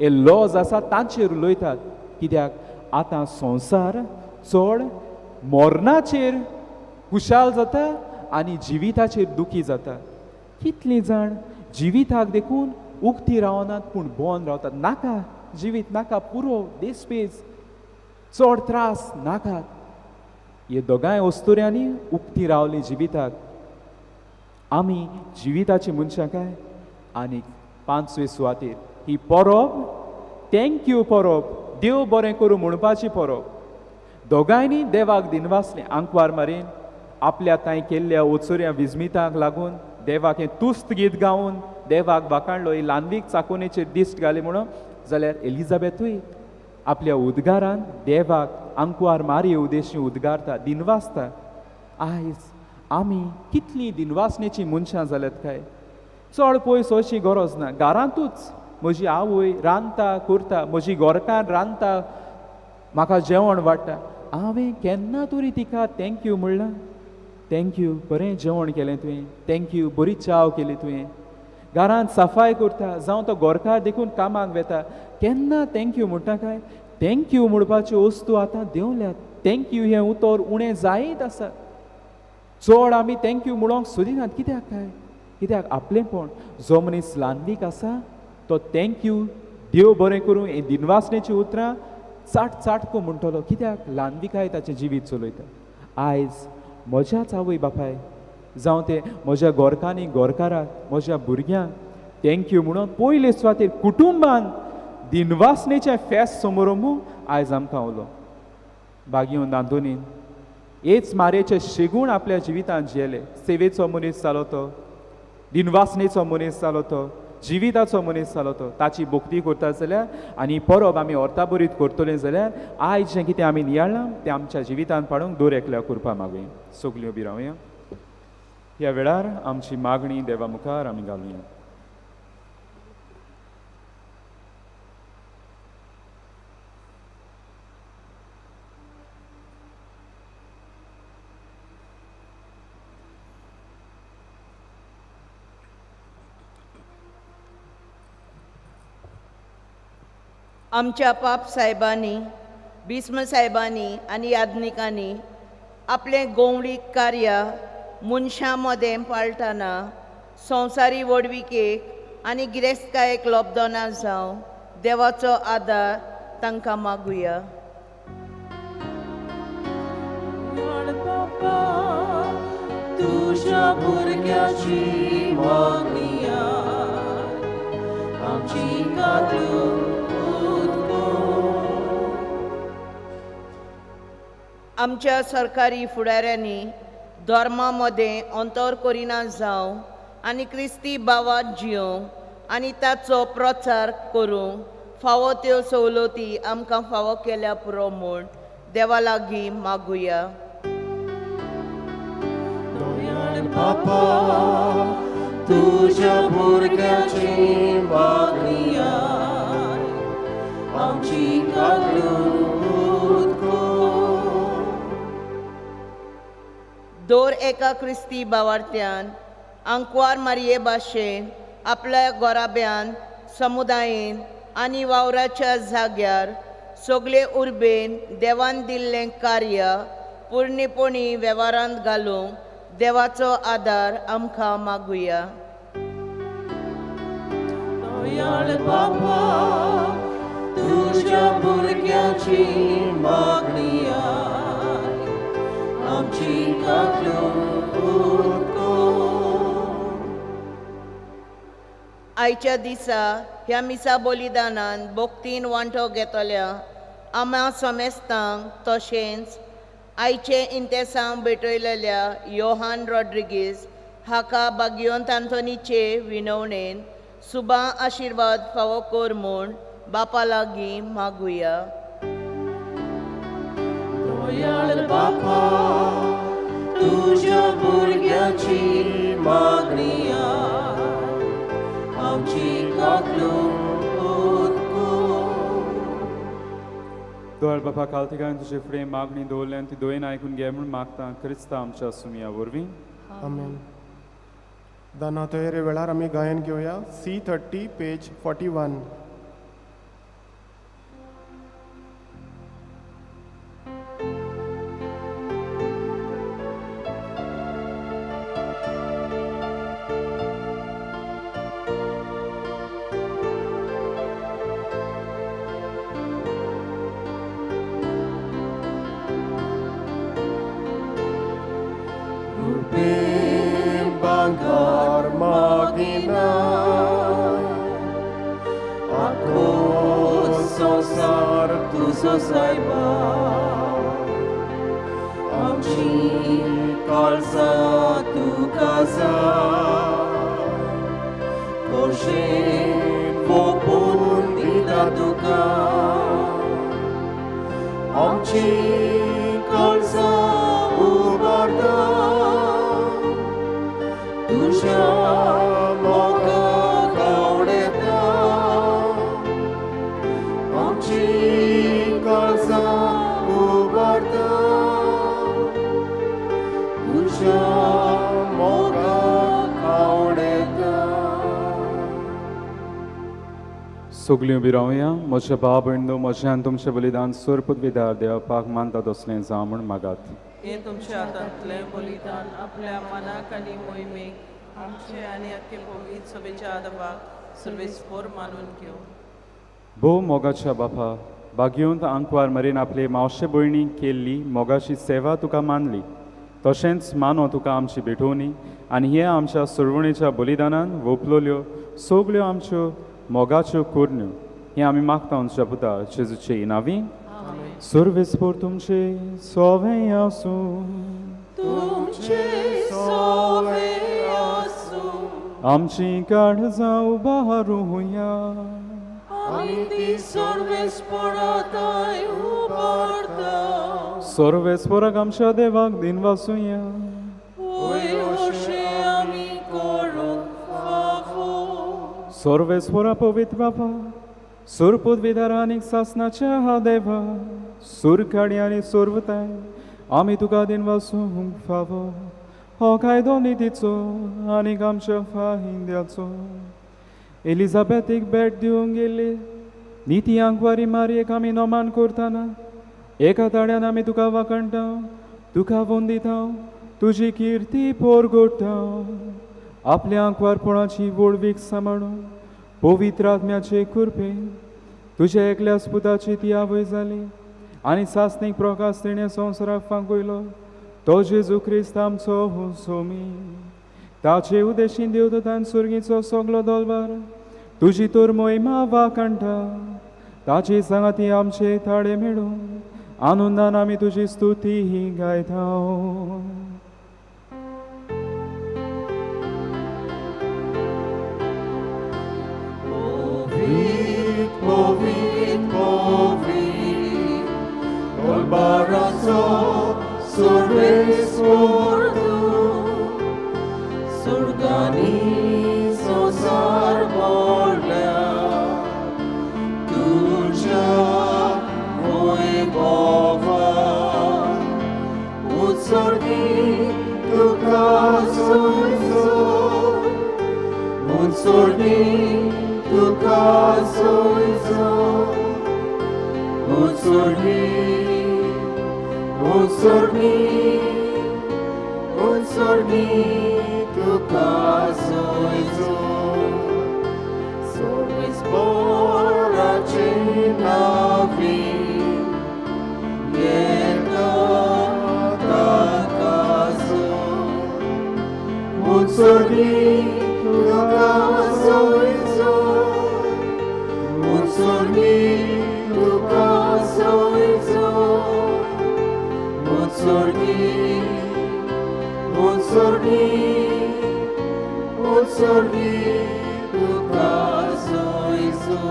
हे लॉज आसात तांचेर उलयतात. कित्याक आतां संवसार चड मरणाचेर खुशाल जाता आनी जिविताचेर दुखी जाता. कितलीं जाण जिविताक देखून उक्ती रावनात पूण बंद रावतात, नाका जिवीत, नाका पुरो, देसपेज, चड त्रास नाकात. हे दोगांय वस्तुऱ्यांनी उक्ती रावली जिविताक. आमी जिविताची मनशां काय? आनी पांचवे सुवातेर ही परब thank you परब, देव बरें करूं म्हणपाची परब. दोगांयनी देवाक दिनवासलें. आंकवार मारीन आपल्या तांय केल्ल्या ओचोऱ्या विजमितांक लागून देवाक हें तुस्त गीत गावन देवाक वाखाणलो, ही ल्हानवीक चाकोनेचेर दिश्ट घाली म्हणून. जाल्यार एलिझाबेथूय आपल्या उद्गारान देवाक आंकवार मारये उदेशी उद्गारता, दिनवासता. आयज आमी कितलीं दिनवासनेची मनशां जाल्यात काय? चड पयस अशी गरज ना, घरांतूच म्हजी आवय रांदता करता, म्हजी घरकार रांदता, म्हाका जेवण वाडटा, हांवें केन्ना तरी तिका thank you म्हणलां? Thank you बरें जेवण केलें तुवें, thank you बरी च्याव केली तुवें. घरांत सफाय करता, जावं तो गोरकार देखून कामाक वेता, केन्ना thank you म्हणटा काय? Thank you म्हणपाच्यो वस्तू आतां देंवल्यात. Thank you हें उतर उणें जायत आसा. चड आमी thank you म्हणूंक सोदिनात. कित्याक काय? कित्याक आपलेंपण. जो मनीस ल्हानवीक आसा तो thank you, देव बरें करूं हे दिनवासनेची उतरां चाट चाटको म्हणटलो, कित्याक ल्हानविकाय ताचें जिवीत चलयता. आयज म्हज्याच आवय बापाय जावं ते म्हज्या गोरकांनी गोरकाराक, म्हज्या भुरग्यांक thank you म्हणून पयले सुवातेर कुटुंबान दिनवासनेचें फेस्त समोरमू आयज आमकां उलो. बागीवन आंतोनीन हेच मारयेचे शेगूण आपल्या जिवितांत जियेले. सेवेचो मनीस जालो तो, दिनवासनेचो मनीस जालो तो, जिविताचो मनीस जालो तो. ताची भक्ती करता जाल्यार आनी परब आमी अर्ताबरीत करतले जाल्यार आयज जें कितें आमी नियाळ्ळां तें आमच्या जिवितांत पाडूंक दर एकल्या करपा मागुया. सगल्यो उबी रावया. ह्या वेळार आमची मागणी देवा मुखार आमी घालुया. आमच्या पाप साहेबांनी, भीष्म साहेबांनी आनी याज्ञिकांनी आपलें गोवळीक कार्य मनशां मदें पाळटना संवसारी व्हडविकेक आनी गिरेस्तकायेक लब्दना जावं देवाचो आदार तांकां मागुया. बापा तुज्या भुरग्याची मागणी आमची काकूत. आमच्या सरकारी फुडाऱ्यांनी धर्मा मदें अंतर करिना जावं आनी क्रिस्ती भावात जियोंक आनी ताचो प्रचार करूंक फावो त्यो सवलती आमकां फावो केल्या पुरो म्हूण देवा लागीं मागुया. बापा तुज्या भुरग्याची मागणी आमची काकूत. दर एका क्रिस्ती भावार्थ्यान आंकवार मारये भाशेन आपल्या गोराब्यान, समुदायेन आनी वावराच्या जाग्यार सगळे उर्बेन देवान दिल्लें कार्य पूर्णपणी वेव्हारांत घालूंक देवाचो आदार आमकां मागुया. दयाळ बापा तुज्या भुरग्याची मागणी आमची काकूत. आयच्या दिसा ह्या मिसा बलिदानान भक्तीन वांटो घेतल्या आम्हा समेस्तांक तशेंच आयचे इंतेसांव भेटयलेल्या योहान रॉड्रिगीज हाका बागियोन आंतोनीचे विनवणेन सुबा आशिर्वाद फावो कर म्हूण बापा लागीं मागुया. दयाळ बापा तुज्या भुरग्याची मागणी आमची काकूत. दयाळ बापा कालतिकान तुजे फुडें मागणी दवरल्यान ती दोयेन आयकून घे म्हूण मागता क्रिस्ता आमच्या सुमया वरवीं. आमेन. दाना तयारे वेळार आमी गायन घेवया. C30 page 41. Banggar maginay ako संसार तुजो सायबा आमची काळजां तुका जाय खोशेन ओपून दिता तुका आमची काळजां उबारता तुज्या मोगाक आवडटा आमची काळजां उबारता तुज्या मोगाक आवडटा. सगळीं उबी रावया. म्हज्या भाव भयणो म्हजें आनी तुमचें बलिदान सोर पदवीदार देवपाक मानता तसलें जावं म्हूण मागात. हे तुमच्या हातांतलें बलिदान आपल्या मनाक आनी मोहिमेक आमचे आनी आख्खे पवित्र सभेच्या आदबाक सर्वेस्पोर मानून घेवं. भोव मोगाच्या बापा, बागयोंत आंकवार मरेन आपले मावशे भयणीक केल्ली मोगाची सेवा तुका मानली, तशेंच मानो तुका आमची भेटोवणी आनी हे आमच्या सुरवणेच्या बलिदानान वोपलोल्यो सगल्यो आमच्यो मोगाच्यो कोरण्यो हें आमी मागता आमच्या पुता जेजूचे नांवी. सर्वेस्पोर तुमचे सोवें आसूं. तुमचे सोवे आसूं. आमची काळजां उबारुया. आमी ती सर्वेस्पोराताय उबारता. सर्वेस्पोराक आमच्या देवाक दिनवासुया. वय अशें आमी करूंक फावो. सर्वेस्पोरा पवित्र बापा, सुरपुदविदार आनी सासनाच्या हा देवा, सुरकाडी आनी सुरवताय आमी तुका दिनवासूंक फावो. हो कायदो नितीचो आनीक आमच्या फाहिंद्याचो. एलिझाबेथीक भेट दिवंक गेल्ली निती आंकवारी मारयेक आमी नमान करतना एका ताड्यान आमी तुका वाखणटा, तुका वंदिता, तुजी किर्ती पोरगोडटा. आपल्या आंकवारपणाची व्हडवीक सांबाळून पवित्र आत्म्याचे कृपेन तुज्या एकल्याच पुताची ती आवय जाली आनी सासणीक प्रकाश तिणें संवसाराक फांकयलो तो जेजू क्रिस्त आमचो सोमी. ताचे उदेशीन देवदूतान सुर्गीचो सगलो दलबार तुजी तर मोहिमा वाखणटा. ताची सांगाती आमचे थाडे मेळून आनंदान आमी तुजी स्तुती गायता. Povit, povit, Olbarazo, survesportu, surgani sosar borla, tuja moebova, utsorgi tuka soizo, utsorgi tuka soizo, utsorgi, utsorgi, utsorgi tuka soizo. Sois borace navi, yeta takazo, utsorgi tuka soizo. Utsorgi tuka soizo, utsorgi, utsorgi, utsorgi tuka soizo.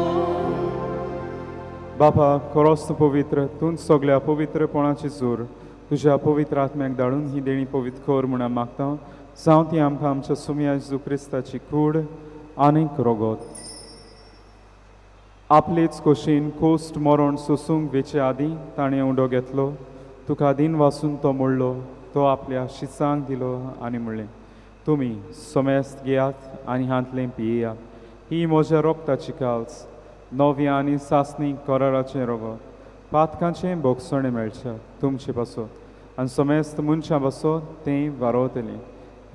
बापा खरोच तूं पवित्र, तूं सगल्या पवित्रपणाची जोर तुज्या पवित्र आत्म्याक धाडून ही देणी पवित्र कर म्हूण मागता. जावं ती आमकां आमच्या सुमया जेजू क्रिस्ताची कूड आनीक रोगोत. आपलेच कोशीन कोस्ट मरण सोसूंक वेचे आदीं ताणें उंडो घेतलो, तुका दिन वासून तो मोडलो, तो आपल्या शिसांक दिलो आनी म्हणलें, तुमी समेस्त घेयात आनी हांतलें पियेयात. ही म्हज्या रोगताची काल्स, नव्या आनी सासणी कराराचें रोगत, पातकांचें भोगसणें मेळचें तुमचे पासत आनी समेस्त मनशां पासत तें वारोवतलें.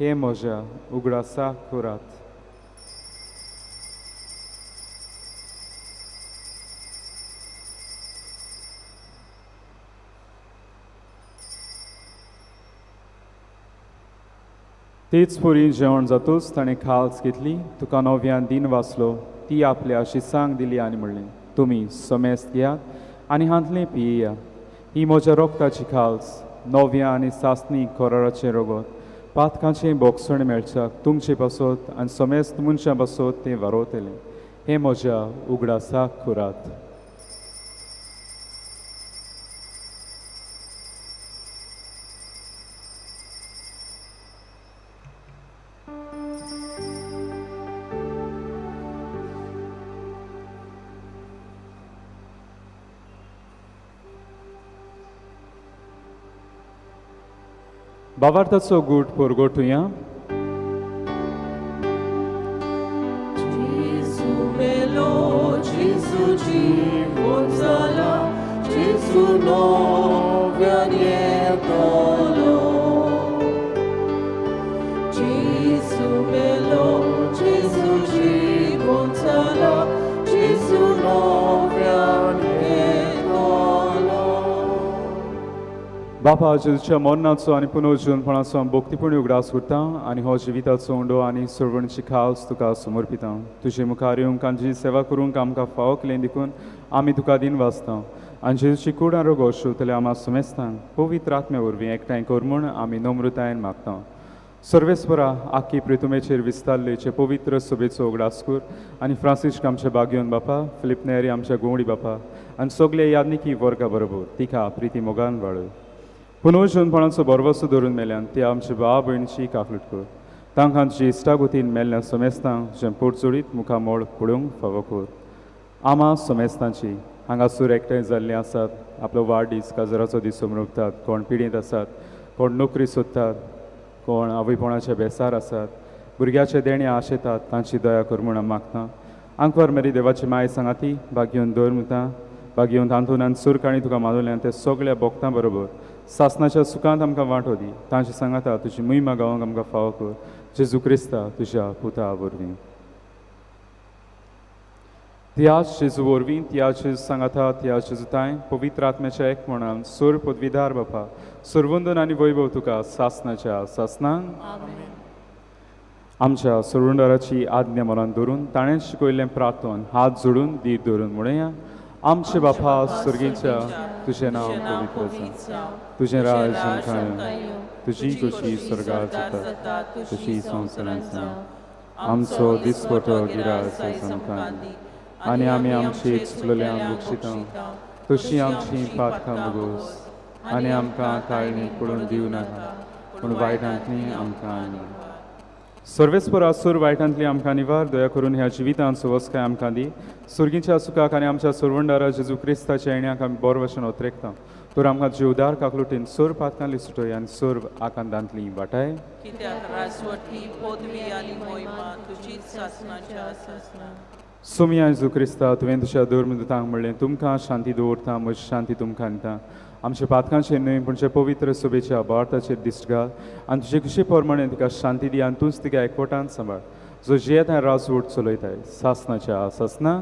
हें म्हज्या उगडासाक करात. तेच पुरी जेवण जातूच ताणें खाल्स घेतली, तुका नव्यान दिन वाचलो, ती आपल्या शिसांक दिली आनी म्हणलें, तुमी समेस्त घेयात आनी हांतलें पियेयात. ही म्हज्या रोगताची खाल्स, नव्या आनी सासणी कराराचें रोगत, पातकांचें भोगसण मेळच्याक तुमचे पासत आनी समेस्त मनशां पासत तें वारोवतलें. हें म्हज्या उगडासाक करात. बाबार्थाचो गूट पोरगोटुया. Jesu melo, Jesu जीवन जाला, Jesu नव्यान येतलो. Jesu melo, Jesu जीवन जाला, Jesu नव्यान येतलो. बापा जेजूच्या मरणाचो आनी पुनर्जीवनपणाचो आमी भक्तीपूर्ण उगडास करता आनी हो जिविताचो उंडो आनी सर्वणची खास तुका समर्पिता. तुजे मुखार येवंक आनी तुजी सेवा करूंक आमकां फावो केलें देखून आमी तुका दिन वाचता आनी जेजूची कूड आनी रोगो शिवतले आमा सुमेस्तांक पवित्र आत्म्या वरवीं एकठांय कर म्हूण आमी नम्रतायेन मागता. सर्वेस्परा आख्खी प्रितुमेचेर विस्तारलेचे पवित्र सभेचो उगडास कर आनी फ्रांसिस्क आमच्या बागयोन बापा, फिलीप नेरी आमच्या गोवडी बापा आनी सगळे यादनिकी वर्गा बरोबर तिका प्रिती मोगान वाळय. पुनर्जीवनपणाचो भरवसो धरून मेल्यान ती आमचे भाव भयणीची काकलूट कर. तांकां तुजी इश्टागतीन मेल्ल्या समेस्तांक जें पोटजोडीत मुखामळ पळोवंक फावो कर. आमा समेस्तांची हांगासर एकठांय जाल्लीं आसात, आपलो वाडदीस काजराचो दीस समरुपतात, कोण पिडेंत आसात, कोण नोकरी सोदतात, कोण आवयपणाचे बेसार आसात, भुरग्याचे देणे आशेतात, तांची दया कर म्हूण आमी मागता. आंकवार मेरी देवाची माय सांगाती बागयोवन दवर मुता बागयोवन तांतून आनी सुरकाणी तुका मानवल्यान ते सगळ्या भोगतां बरोबर सासनाच्या सुखांत आमकां वांटो दी. तांचे सांगाता तुजी महिमा गावंक आमकां फावो कर. जेजू क्रिस्ता तुज्या पुता वरवीं. त्याच जेजू वरवीं, त्याच जेजू सांगाता, त्याच जेजू पवित्र आत्म्याच्या एक म्हणान सोर पदवीधार बापा सर्वंदन आनी वैभव तुका सासनाच्या सासनांक. आमच्या सोडूनदाराची आज्ञा मनान धरून ताणें शिकयल्लें प्रार्थन हात जोडून धीर धरून म्हणया. आमचे बापा स्वर्गीच्या, तुजें नांव पवित्र जावं, तुजें राज्य आमकां येवं, तुजी खोशी स्वर्गार जाता तशी संवसारांत जावं. आमचो दिसपटो गिरास आमकां दी आनी आमी आमची चुकलेल्यांक बक्षिता तशी आमची पातकां मुगोस आनी आमकां ताळणी पडून दिवं नाका पूण वायटांतली आमकां निवार. सर्वेस्पर सूर वायटांतली आमकां निवार. दया करून ह्या जिवितांत सुवस्काय आमकां दी. सुर्गीच्या सुखाक आनी आमच्या सोरवंडारा जेजू क्रिस्ताच्या येण्याक आमी बरो वशेन ओतरेकता. तर आमकां तुजे उदार काकलुटीन सोर पातकांतली सुटय आनी सोर आकांतांतली वाटाय. कित्याक राजवटी पदवी आनी मोहिमा तुजीच सासनाच्या सासना. सोमिया जेजू क्रिस्ता, तुवें तुज्या धर्मदूतांक म्हणलें, तुमकां शांती दवरता, म्हजी शांती तुमकां दिता. आमच्या पातकांचेर न्हय पूण जे पवित्र सभेच्या भारताचेर दिश्ट घाल आनी तुजे खुशी प्रमाणे तिका शांती दी आनी तूंच तिका एकवटान सांबाळ, जो जियेता राजवट चलयताय सासनाच्या सासना.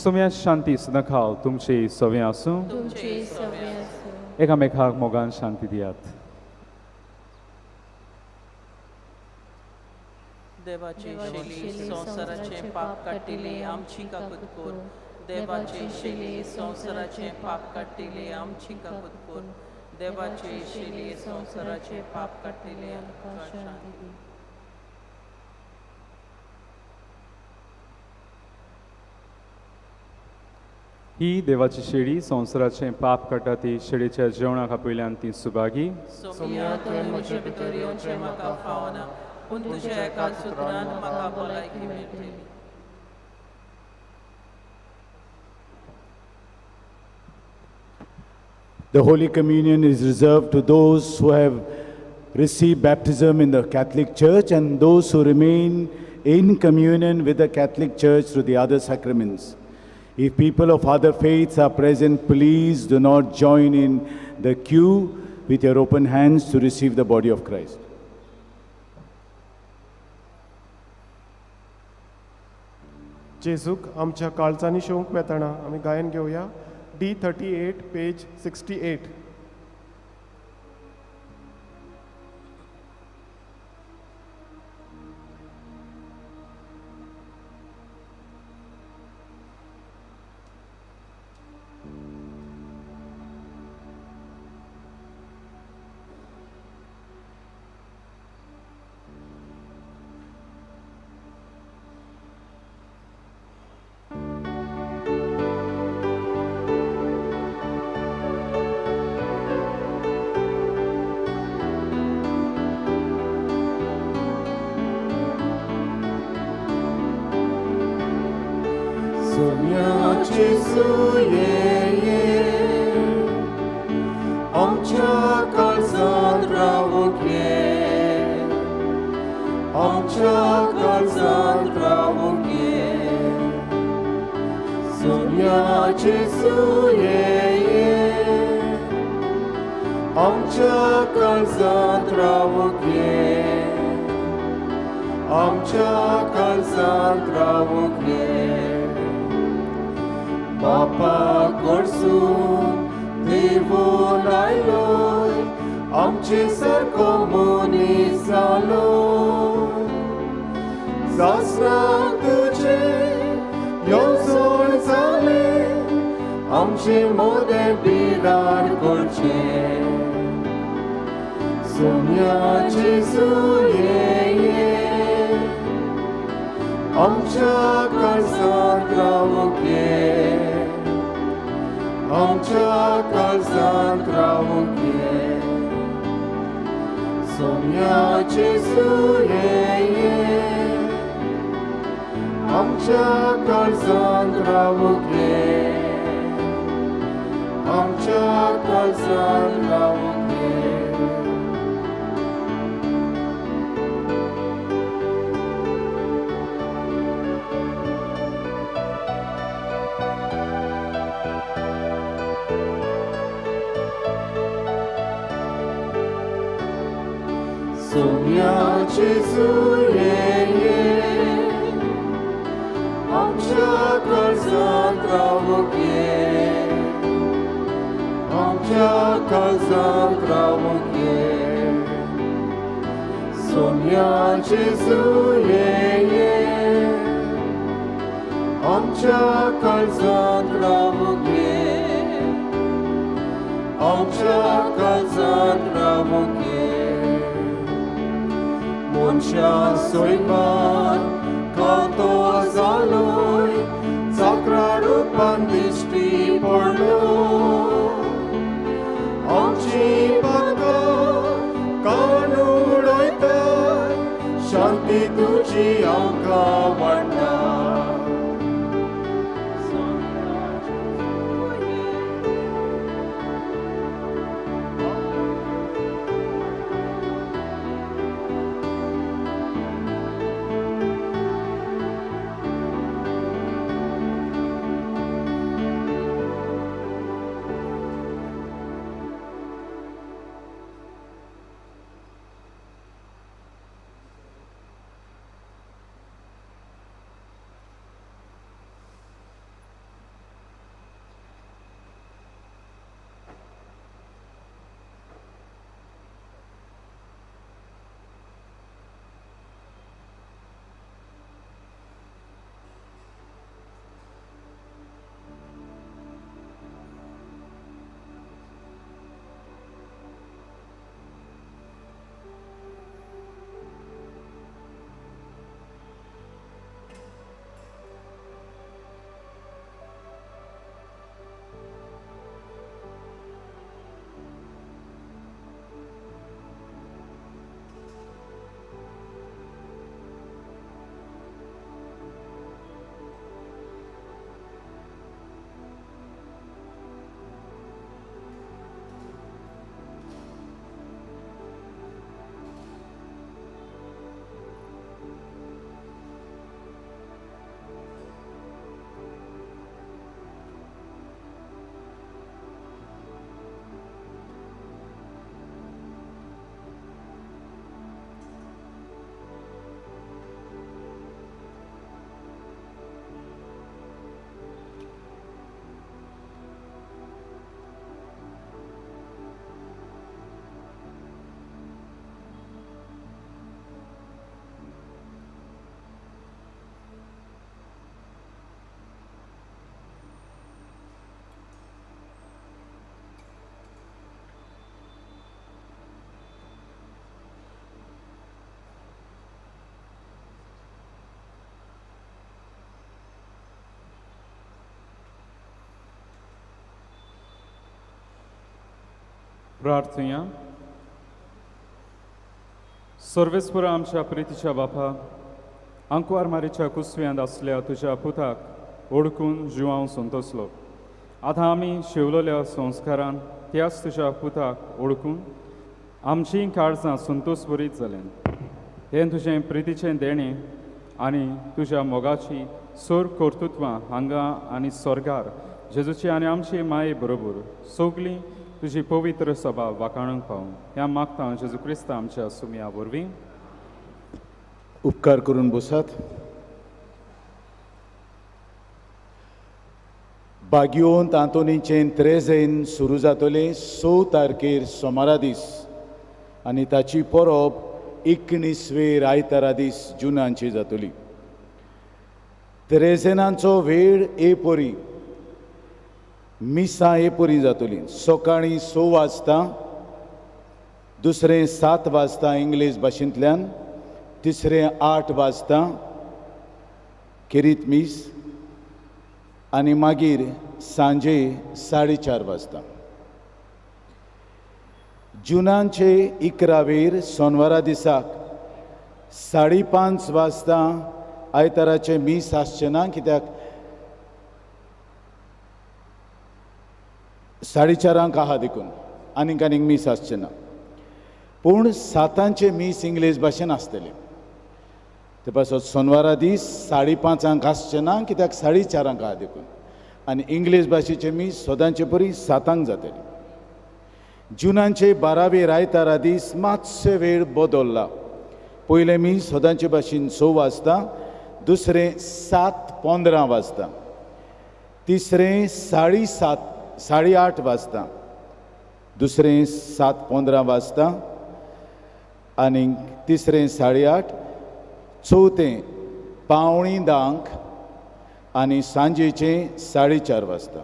सोम्या शांती सुद्दां खाव तुमचे सवे आसूं. एकामेकाक मोगान शांती दियात. देवाची शेली संवसाराचें पाप काडटिली आमची काकूत कर. देवाची शेली संवसाराचें पाप काडटिली आमची काकूत कर. देवाची शेली संवसाराचें पाप काडटिली आमकां शांती दी. ही देवाची शेळी संवसाराचें पाप काडटा ती शेळीच्या जेवणाक आपयल्यान ती सुभागी. सोमिया, तुवें म्हजे भितर येवचें म्हाका फावना, पूण तुज्या एका सुत्रान म्हाका भलायकी मेळटली. The Holy Communion is reserved to those who have received baptism in the Catholic Church and those who remain in communion with the Catholic Church through the other sacraments. If people of other faiths are present, please do not join in the queue with your open hands to receive the body of Christ. जेजूक आमच्या काळजांनी शिवंक वेतना आमी गायन घेवया. D38 page 68. बापा कडसून देवून आयलोय आमचे सारको मनीस जालो सासणाक तुजे येवजण जाले आमचे मोदें बिराड करचें सोम्या जेजू ये ये आमच्या काळजांत रावूंक ये आमच्या काळजांत रावूंक ये सोम्या जेजू ये ये आमच्या काळजांत रावूंक ये आमच्या काळजांत रावूंक ये. सोम्या जेजू ये ये आमच्या काळजांत रावूंक ये आमच्या काळजांत रावूंक ये सोम्या जेजू ये ये आमच्या काळजांत रावूंक ये आमच्या काळजांत रावूंक ये. मनशा सोयपान कांतो जालोय चाकरा रुपान दिश्टी पडलो आमची पातकां कान उडयता शांती तुजी आमकां वाडटा. प्रार्थुया. सर्वेस्पुरा आमच्या प्रितीच्या बापा, आंकवार मारीच्या कुसव्यांत आसल्या तुज्या पुताक ओडकून जिवांव संतोसलो. आतां आमी शिवलोल्या संस्कारान त्याच तुज्या पुताक ओडकून आमचीं काळजां संतोष बरीत जालें. हें तुजें प्रितीचें देणें आनी तुज्या मोगाची सोर कर्तृत्वां हांगा आनी स्वर्गार जेजूची आनी आमची माये बरोबर सगळीं तुजी पवित्र सभा वाखाणूंक पावूं ह्या मागता जेजू क्रिस्ता आमच्या सुमया वरवीं. उपकार करून बसात. बागियोंत आंतोनीचें त्रेजेन सुरू जातलें 6 तारखेर सोमारा दीस आनी ताची परब 19 वेर आयतारा दीस जुनांची जातली. त्रेजेनांचो वेळ एपरी, मिसां एपरी जातली. सकाळीं 6 वाजता, दुसरें 7 वाजता इंग्लीश भाशेंतल्यान, तिसरें 8 वाजता खेरीत मीस आनी मागीर सांजे 4:30 वाजता. जुनाचे 11 वेर सोनवारा दिसाक 5:30 वाजता आयताराचें मीस आसचें ना, कित्याक 4:30 आहा देखून आनीक आनीक मीस आसचें ना. पूण 7 मीस इंग्लीश भाशेन आसतलें. ते पासत सोनवारा दीस 5:30 आसचें ना, कित्याक 4:30 आहा देखून, आनी इंग्लीश भाशेचें मीस सदांचे परी 7 जातलें. जुनाचे 12 आयतारा दीस मातशे वेळ बदल्ला. पयलें मीस सदांचे भाशेन 6 वाजता, दुसरें 7:15 वाजता, तिसरें 7:30 8:30 वाजता, दुसरें 7:15 वाजता आनी तिसरें 8:30, चवथें 9:45 आनी सांजेचें 4:30 वाजता.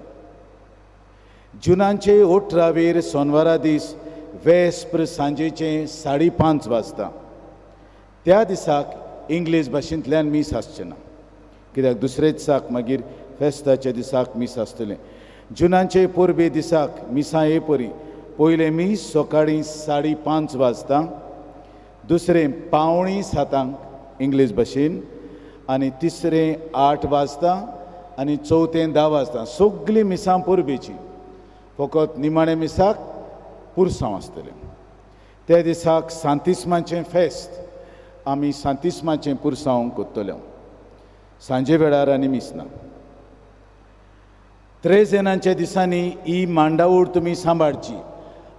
जुनाचे 18 वेर सोनवारा दीस वेस्प्र सांजेचें 5:30 वाजता. त्या दिसाक इंग्लीश भाशेंतल्यान मीस आसचें ना, कित्याक दुसरे दिसाक मागीर फेस्ताच्या दिसाक मीस आसतलें. जुनाचे परबे दिसाक मिसां हे परी, पयलें मीस सकाळीं 5:30 वाजता, दुसरें 6:45 इंग्लीश भाशेन आनी तिसरें 8 वाजता आनी चवथें 10 वाजता. सगळीं मिसां परबेचीं, फकत निमाणे मिसाक पुरसांव आसतलें. त्या दिसाक सांतिस्माचें फेस्त, आमी सांतिस्माचें पुरसांव करतले सांजे वेळार आनी मीस ना. त्रेजेनाच्या दिसांनी ही मांडावळ तुमी सांबाळची.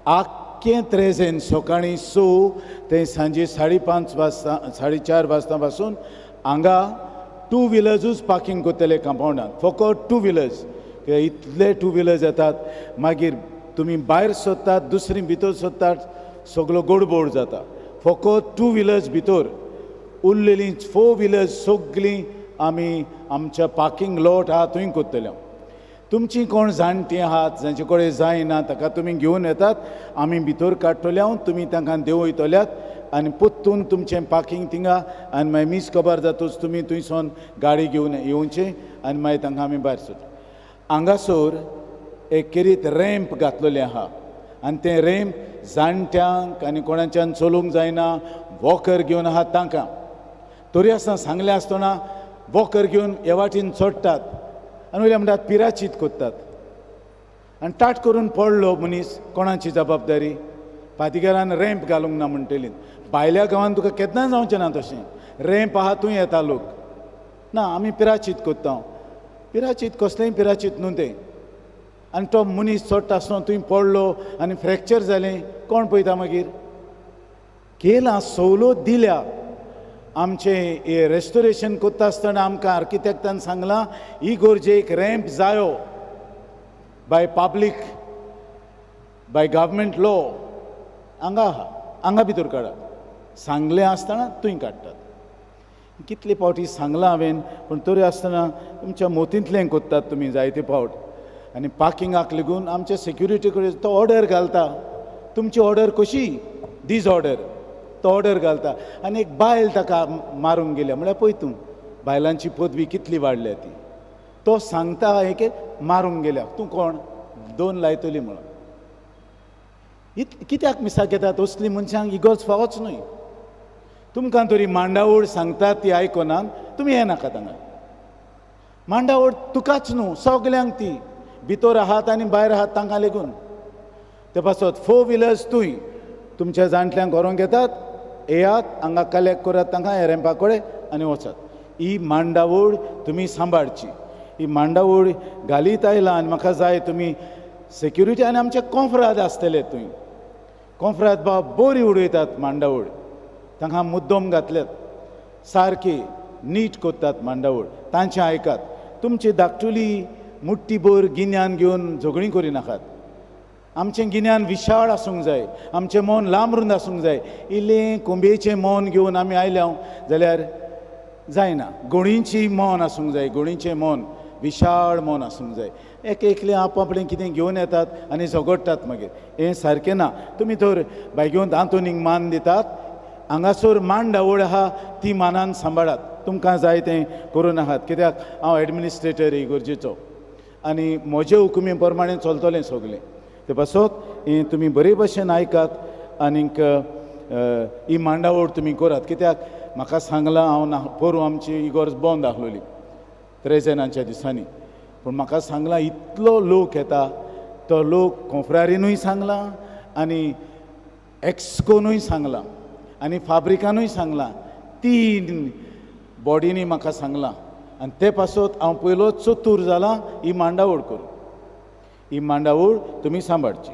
आख्खें त्रेजेन सकाळीं 6 ते सांजे 5:30 वाजता 4:30 वाजता पासून हांगा 2 व्हिलर्सूच पार्कींग करतले कंपावंडांत, फकत 2 व्हिलर्स. कित्याक इतले 2 व्हिलर्स येतात, मागीर तुमी भायर सोदतात, दुसरी भितर सोदतात, सगलो गोडबोड जाता. फकत 2 व्हिलर्स भितर, उरलेलीं 4 व्हिलर्स सगळीं आमी आमच्या पार्कींग लॉट आहा थंय करतले. तुमची कोण जाणटीं आहात जांचे कडेन जायना ताका तुमी घेवन येतात, आमी भितर काडटले, तुमी तांकां देंवयतल्यात आनी परतून तुमचें पार्कींग थिंगा आनी मागीर मीस कबर जातूच तुमी थंयसून गाडी घेवन येवचें आनी मागीर तांकां आमी भायर सोडटा. हांगासर एक खेरीत रॅम्प घातलेलें आहा आनी तें रॅम्प जाणट्यांक आनी कोणाच्यान चलूंक जायना वॉकर घेवन आहा तांकां. तरी आसतना सांगलें आसतना वॉकर घेवन हे वाटेन चडटात आनी वयल्या म्हणटात पिराचीत करतात आनी ताट करून पडलो मनीस, कोणाची जबाबदारी? पातिगारान रॅम्प घालूंक ना म्हणटली. भायल्या गांवांत तुका केन्ना जावचें ना तशें, रॅम्प आहा तूं येता लोक ना, आमी पिराचीत करता. पिराचीत कसलेंय पिराचीत न्हू तें. आनी तो मनीस चडटा आसतना तुवें पडलो आनी फ्रॅक्चर जालें, कोण पळयता मागीर? केलां सवलत दिल्या. आमचें हें रेस्टोरेशन करता आसतना आमकां आर्किटेक्टान सांगलां ही गरजेक रॅम्प जायो by public by government law, हांगा आहा, हांगा भितर काडात. सांगलें आसतना थंय काडटात. कितले फावटी सांगलां हांवें, पूण तरी आसतना तुमच्या मोतींतलें करतात तुमी जायते फावट. आनी पार्किंगाक लागून आमच्या सेक्युरिटी कडेन तो ऑर्डर घालता, तुमची ऑर्डर कशी these order, तो ऑर्डर घालता आनी एक बायल ताका मारूंक गेल्या. म्हळ्यार पळय तूं बायलांची पदवी कितली वाडल्या ती. तो सांगता एक मारूंक गेल्या, तूं कोण 2 लायतली म्हणून. कित्याक मिसाक येतात असली मनशांक इगोर्ज फावोच न्हय. तुमकां तरी मांडावळ सांगतात ती आयकनात, तुमी येनाकात हांगा. मांडावळ तुकाच न्हू सगल्यांक ती, भितर आहात आनी भायर आहात तांकां लेगून. ते पासत 4 व्हिलर्स तुय तुमच्या जाणट्यांक व्हरोंक येतात, येयात हांगा कलेक्ट करात तांकां ह्या रॅम्पा कडेन आनी वचात. ही मांडावळ तुमी सांबाळची. ही मांडावळ घालीत आयला आनी म्हाका जाय तुमी सेक्युरिटी आनी आमचे कोंफ्राद आसतले थंय. कोंफ्राद बाब बरी उडयतात मांडावळ, तांकां मुद्दम घातल्यात, सारकी नीट करतात मांडावळ, तांचें आयकात. तुमची धाकटुली मुठ्ठीभर गिन्यान घेवन झगडीं करिनाकात. आमचें गिन्यान विशाळ आसूंक जाय, आमचें मन लांब रुंद आसूंक जाय. इल्लें कोंबयेचें मन घेवन आमी आयल्या जाल्यार जायना. गोणीची मन आसूंक जाय, गोणीचें मन विशाळ मन आसूंक जाय. एक एकले आप आपलें कितें घेवन येतात आनी झगडटात, मागीर हें सारकें ना. तुमी तर बायगेवंत आंतोनीक मान दितात, हांगासर मांडावळ आहा ती मानान सांबाळात. तुमकां जाय तें करूं नाकात, कित्याक हांव एडमिनिस्ट्रेटर इगर्जेचो आनी म्हजे हुकुमी प्रमाणें चलतलें सगलें. ते पासत हें तुमी बरे भशेन आयकात आनीक ही मांडावळ तुमी करात, कित्याक म्हाका सांगलां हांव ना पोरूं आमची इगर्ज बंद आसलेली त्रेजेनाच्या दिसांनी, पूण म्हाका सांगलां इतलो लोक येता, तो लोक कोंफ्रारीनूय सांगलां आनी एक्स्कोनूय सांगलां आनी फाब्रिकानूय सांगलां, तीन बॉडींनी म्हाका सांगलां. आनी ते पासत हांव पयलो चतूर जाला ही मांडावळ करूं. ही मांडावळ तुमी सांबाळची.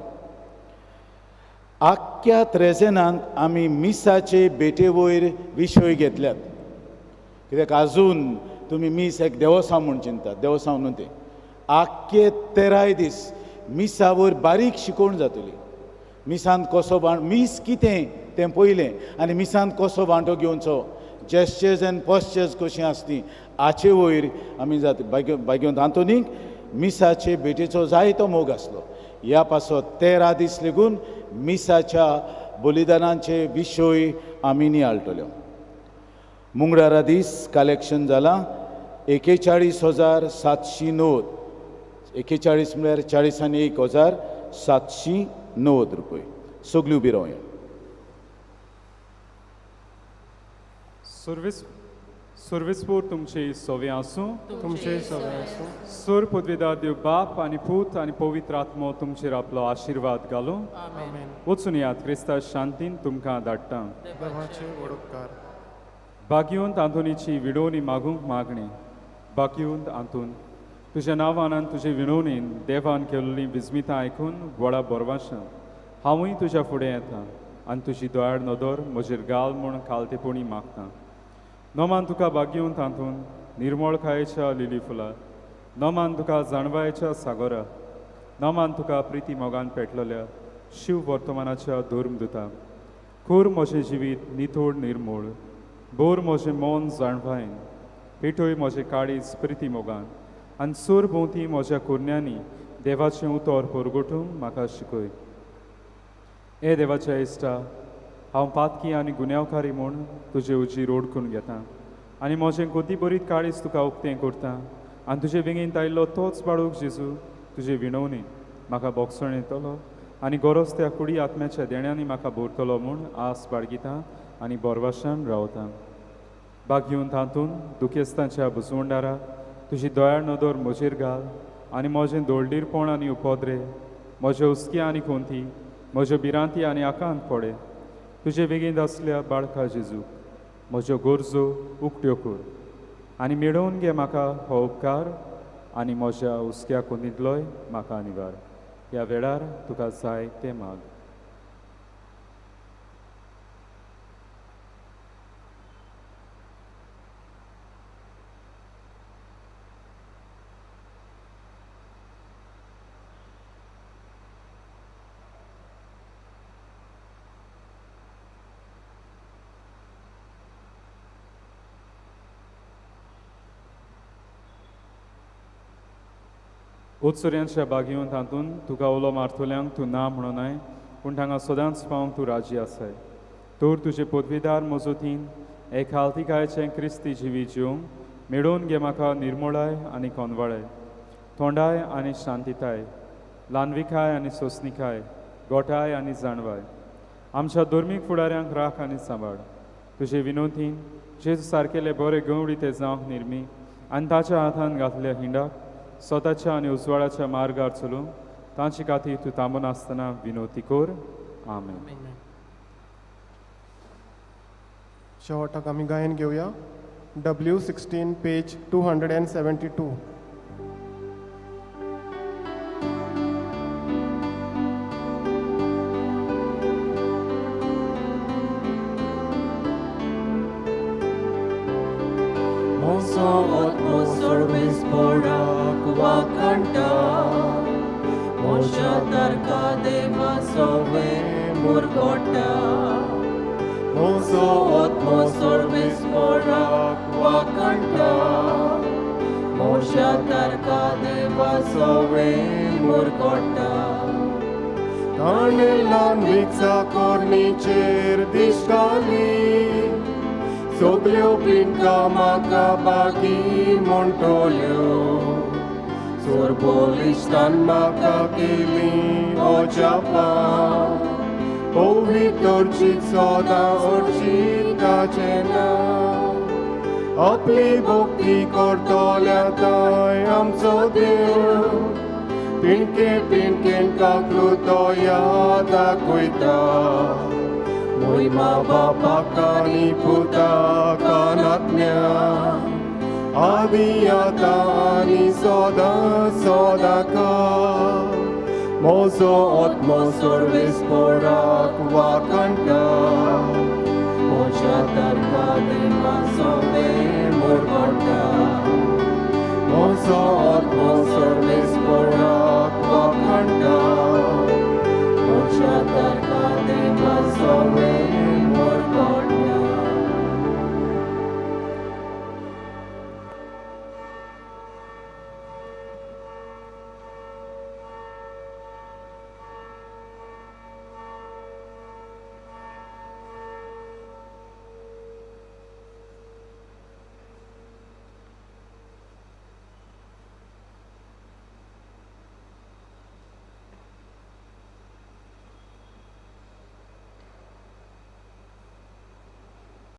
आख्ख्या त्रेजेनांत आमी मिसाचे भेटे वयर विशय घेतल्यात, कित्याक आजून तुमी मीस एक देवसांव म्हूण चिंतात, देवसांव न्हू तें. आख्खे 13 दीस मिसा वयर बारीक शिकोवण जातली. मिसांत कसो मीस कितें तें पयलें आनी मिसांत कसो वांटो घेवचो, जेस्चर्स एंड पॉस्चर्स कशीं आसती हाचे वयर आमी जाता. बायगेवंत आंतोनीक मिसाचे भेटेचो जायतो मोग आसलो. ह्या पासत 13 दीस लेगून मिसाच्या बलिदानाचे विशय आमी नियाळटल्यो. मुंगळारा दीस कलेक्शन जालां 41,790, 41 म्हळ्यार 40 आनी 1,790 रुपये. सगळीं उबी रावया. सर्वीस सर्विसपूर तुमची सवे आसूं. तुमचे सवे आसूं. सुर पदवीदार देव बाप आनी पूत आनी पवित्र आत्मो तुमचेर आपलो आशिर्वाद घालूं. आमेन. वचून यात, क्रिस्ता शांतीन तुमकां धाडटा. देवाचे व्हड उपकार. बागयोंत आंतोनीची विडोवणी मागूंक मागणी. बागयोंत आंतोन, तुज्या नांवान आनी तुजे विणवणीन देवान केल्लीं विस्मितां आयकून व्हडा बोरवाशान हांवूय तुज्या फुडें येता आनी तुजी दयाळ नदर म्हजेर घाल म्हूण खालतेपणी मागता. नोमान तुका बागयोंत आंतोन, निर्मळकायेच्या लिली फुलां, नोमान तुका जाणवायेच्या सागोरा, नोमान तुका प्रिती मोगान पेटलेल्या शिव वर्तमानाच्या धर्मदुता. कोर म्हजें जिवीत नितोड निर्मूळ, बोर म्हजें मन जाणवायन, पेटय म्हजें काळीज प्रिती मोगान आनी सूर भोंवती म्हज्या कुरण्यांनी देवाचें उतर परगटूंक म्हाका शिकय. हे देवाच्या इश्टा, हांव पातकी आनी गुन्यांवकारी म्हूण तुजे उजीर ओडकून घेता आनी म्हजें गोती बरीत काळीज तुका उक्तें करता आनी तुजे वेंगेंत आयिल्लो तोच बाळूक जेजू तुजे विणवणी म्हाका बोगसण येतलो आनी गरज त्या कुडी आत्म्याच्या देण्यांनी म्हाका भरतलो म्हूण आस बाळगिता आनी बोरवाशान रावता. बागयेवन तातूंत दुखेस्तांच्या बुजवंडारा, तुजी दयाळ नदर म्हजेर घाल आनी म्हजें दोळडीरपण आनी उपद्रे, म्हजे हुस्के आनी कोंती, म्हज्यो भिरांती आनी आकांत पडे तुजे बेगीन आसल्या बाळका जेजू म्हज्यो गरजो उकट्यो कर आनी मेळोवन घे म्हाका हो उपकार आनी म्हज्या हुस्क्या कोंतींतलोय म्हाका निवार. ह्या वेळार तुका जाय तें माग. उत्सुऱ्यांच्या बागेवन तातूंत तुका उलो मारतल्यांक तूं ना म्हणोनाय, पूण हांगा सदांच पावंक तूं राजी आसाय. तर तुजे पदवीदार मजतीन एक आल्तिकायचें क्रिस्ती जिवी जिवंक मेळोवन घे म्हाका निर्मोळाय आनी कोनवाळाय, थोंडाय आनी शांतिताय, ल्हानविकाय आनी सोंसणिकाय, गोठाय आनी जाणवाय. आमच्या धर्मीक फुडाऱ्यांक राख आनी सांबाळ. तुजे विनोदीन जेजू सारकेले बरे गवडी ते जावंक निर्मी आनी ताच्या हातान घातल्या हिंडाक स्वताच्या आनी उजवाडाच्या मार्गार चलूंक तांचे खातीर तूं थांबनासतना विनोती कर. आमेन. शेवटाक आमी गायन घेवया. W 16 page 272. म्हजो आत्मो सर्वेस्पराक वाखाणता. मुरगोटा. म्हजो आत्मो सर्वेस्पराक वाखाणटा. मोशा तारका देवा सोवे मुरगोटा. ताणें ल्हान विकसा कोर्णीचेर दिश्टाली, सगल्यो पिंडका म्हाका बागी म्हणटल्यो. सोरबोलिश्टान म्हाका केली अजापां, पवित्रची सदां अर्चिताचें नांव. आपली भक्ती करतल्या थंय आमचो देव पिणके पिणकेन काकलू तो याद दाखयता. मोहिमा बापाक आनी पुताक आनी आत्म्या, आदी आतां आनी सदां सदांकाळ. म्हजो आत्मो सर्वेस्पराक वाखाणटा. मोशा तारका देवा सोवे मुरगोटा. म्हजो आत्मो सर्वेस्पराक